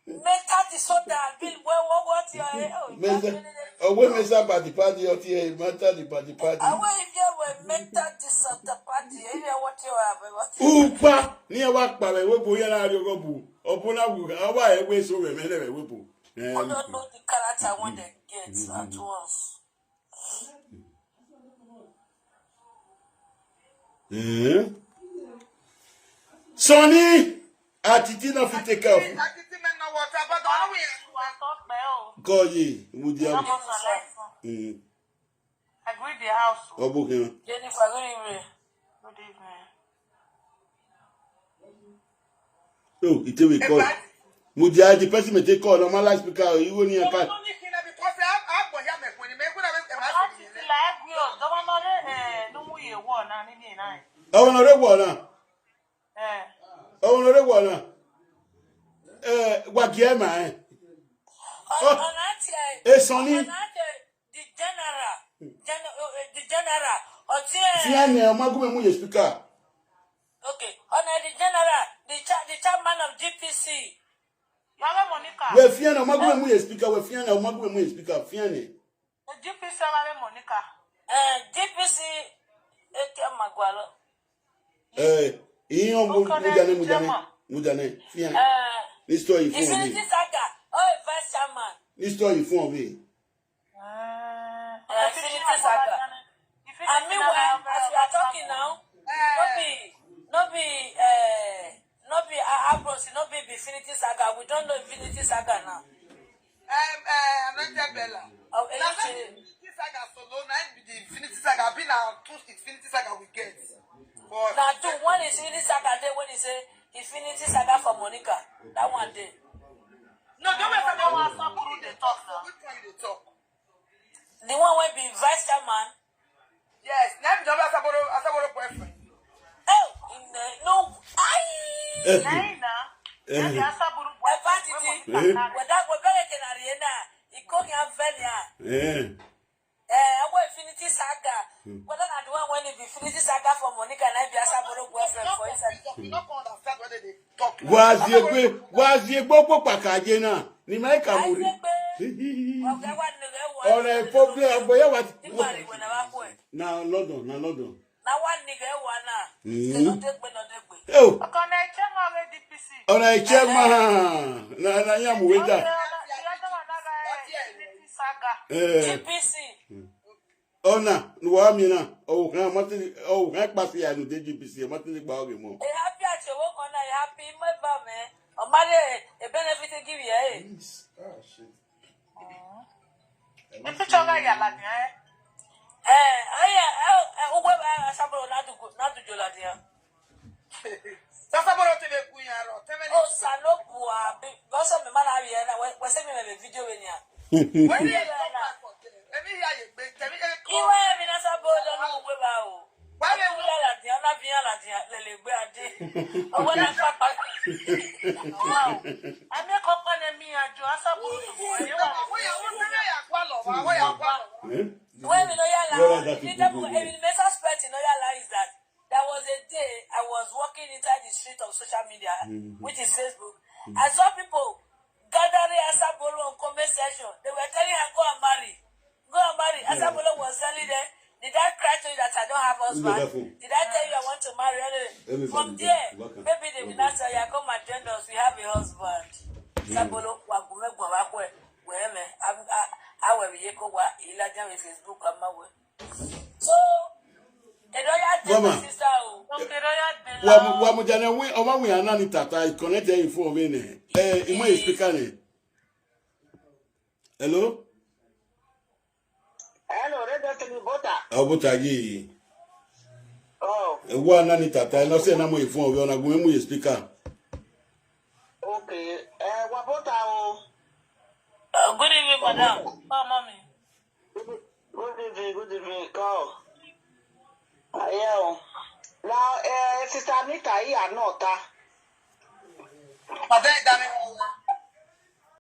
meta di soda, Bill, where, what, what, you are, oh, Mesa, oh, we mesa bad party, out here, meta di bad party. Awe, if you were meta di soda party, if you what you have, what you Upa, ni wa kpa we bu ya na ri ogo bu. Obu na wu, awa e we so we me le we bu. Eh, I don't know the character when they get at once. Eh? Sonny, Atiti no fit take care of you. Go ye, Mudia. Mm. I greet the house. Obu kian. Jennifer, good evening. Good evening. Oh, it will call. Mudia, the person may take call. Normal loudspeaker, you go near car. Ọmọ nọ rẹ wọ na. Ọmọ nọ rẹ wọ na. Eh, wa gie ma, eh. Oh, eh, Sonny. The general, gen-, uh, uh, the general, ọtiẹ. Fian nẹ, ọ ma gu mẹ mu ye speaker. Okay, ọna the general, the cha-, the chairman of G P C. Wa vbe Monica. Wẹ fian nẹ, ọ ma gu mẹ mu ye speaker, wẹ fian nẹ, ọ ma gu mẹ mu ye speaker, fian nẹ. The G P C wa vbe Monica. Eh, G P C, eke ma gualọ. Eh, iyan mu, Mudia nẹ, Mudia nẹ, Mudia nẹ, fian. Eh, ni store yi phone vbe. Infinity Saga, oh, vice chairman. Ni store yi phone vbe. Eh, Infinity Saga. And meanwhile, as we are talking now, no be, no be, eh, Ah, ah, bros, e no be, be Infinity Saga. We don't know Infinity Saga now. Um, uh, Anointed Bella. Oh, na Eluchi. Infinity Saga solo, na him be the Infinity Saga. Be na two Infinity Saga we get. For na two, one is Infinity Saga dey when he say Infinity Saga for Monica. That one dey. No, don't wait for that one. Asaburu dey talk now. Which one you dey talk? The one wey be vice chairman. Yes, na him be Asaboro, Asaboro boyfriend. Oh, in the, no, I. Eh. Nina, eh, na the Asaboro boyfriend. Hepatitis. Eh. Whether we better can arena, he come here very hard. Eh. Eh, our Infinity Saga. Hmm. Whether na the one when he be Infinity Saga for Monica, na him be Asaboro boyfriend for inside. You no come understand what they dey talk. Wa ziegbe, wa ziegbe okpokpa ka ye na. Ni ma ka mu re. Ọgẹ wa ni ghẹ wa. Ọrẹ problem, ọgbọ ya wa. Ni ma ri wẹ na wa kue. Na London, na London. Na wa ni ghẹ wa na. Mm. Nọdegbe, nọdegbe. Yo. Ọkọ na chairman of A D P C. Ọna chairman. Na, na ya mu we da. Ọkọ na, the other one na, eh, Infinity Saga. Eh. G P C. Mm. Ọna, ne uwa miẹn na, ọ vbe okhan, ọ ma te, ọ vbe okhan kpasi ya ne u de G P C, ọ ma te ne gba ọghe mọ. E happy ache wo kan na, e happy mẹva mẹ. Ọ ma rre e benefit give ye. Please. Ah, shit. E picture gha ya ladian, eh? Eh, aye, eh, eh, uwe ba Asaboro na du, na du jo ladian. Asaboro te vbe gu iran rọ, te vbe ni. Osanobua, bi, bọsọ mẹ ma na vbiẹ na, wẹ, wẹ sẹ mi mẹ vbe video vbe nian. Wẹ ni ẹ na. Emi hia ye gbe, te mi e ko. Iwa emi na Asaboro dọ nu uwe ba o. Wa vbe wu la ladian, na vian ladian, lele gbe ade. Ọwọ na kpakpa. Wow. Ami kọkpa ne mi ya jo, Asaboro. Ẹ wa. Wa ya, wa ya, wa ya, wa ya. Eh? Wẹ mi no ya la, the devil, emi me suspect no ya la is that there was a day I was walking inside the street of social media, mm-hmm, which is Facebook. Mm-hmm. I saw people gathering Asabolo on comment section. They were telling her, "Go and marry. Go and marry." Yeah. Asabolo was telling them, "Did I cry to you that I don't have husband? Did I tell you I want to marry?" Anyway, from there, maybe they will not say, "Yeah, come and join us. We have a husband." Mm. Asabolo, wa gu me gu wa kwe. Wẹ mẹ, a, a, a wẹ vbe ye ko wa, I ladian vbe Facebook, a ma wẹ. So, edo ya de, mama, my sister o. Edo ya de wa mu, la wa o. Mu jana wi, ọ ma wi ana ni tata, I connect him phone vbe nẹ. Eh, imo ye speaker nẹ. Hello? Hello, Radio Destiny Bota. Ọ Bota ye. Oh. Eh, wa ana ni tata, ẹ nọ sẹ na mu ye phone vbe, ọ na gu mu ye speaker. Okay. Eh, wa Bota o. Uh, good evening, madam. Oh, mommy. Good, good evening, good evening. Come. Ah, yeah, oh. Now, eh, Sister Anita, here not, ah. Madam,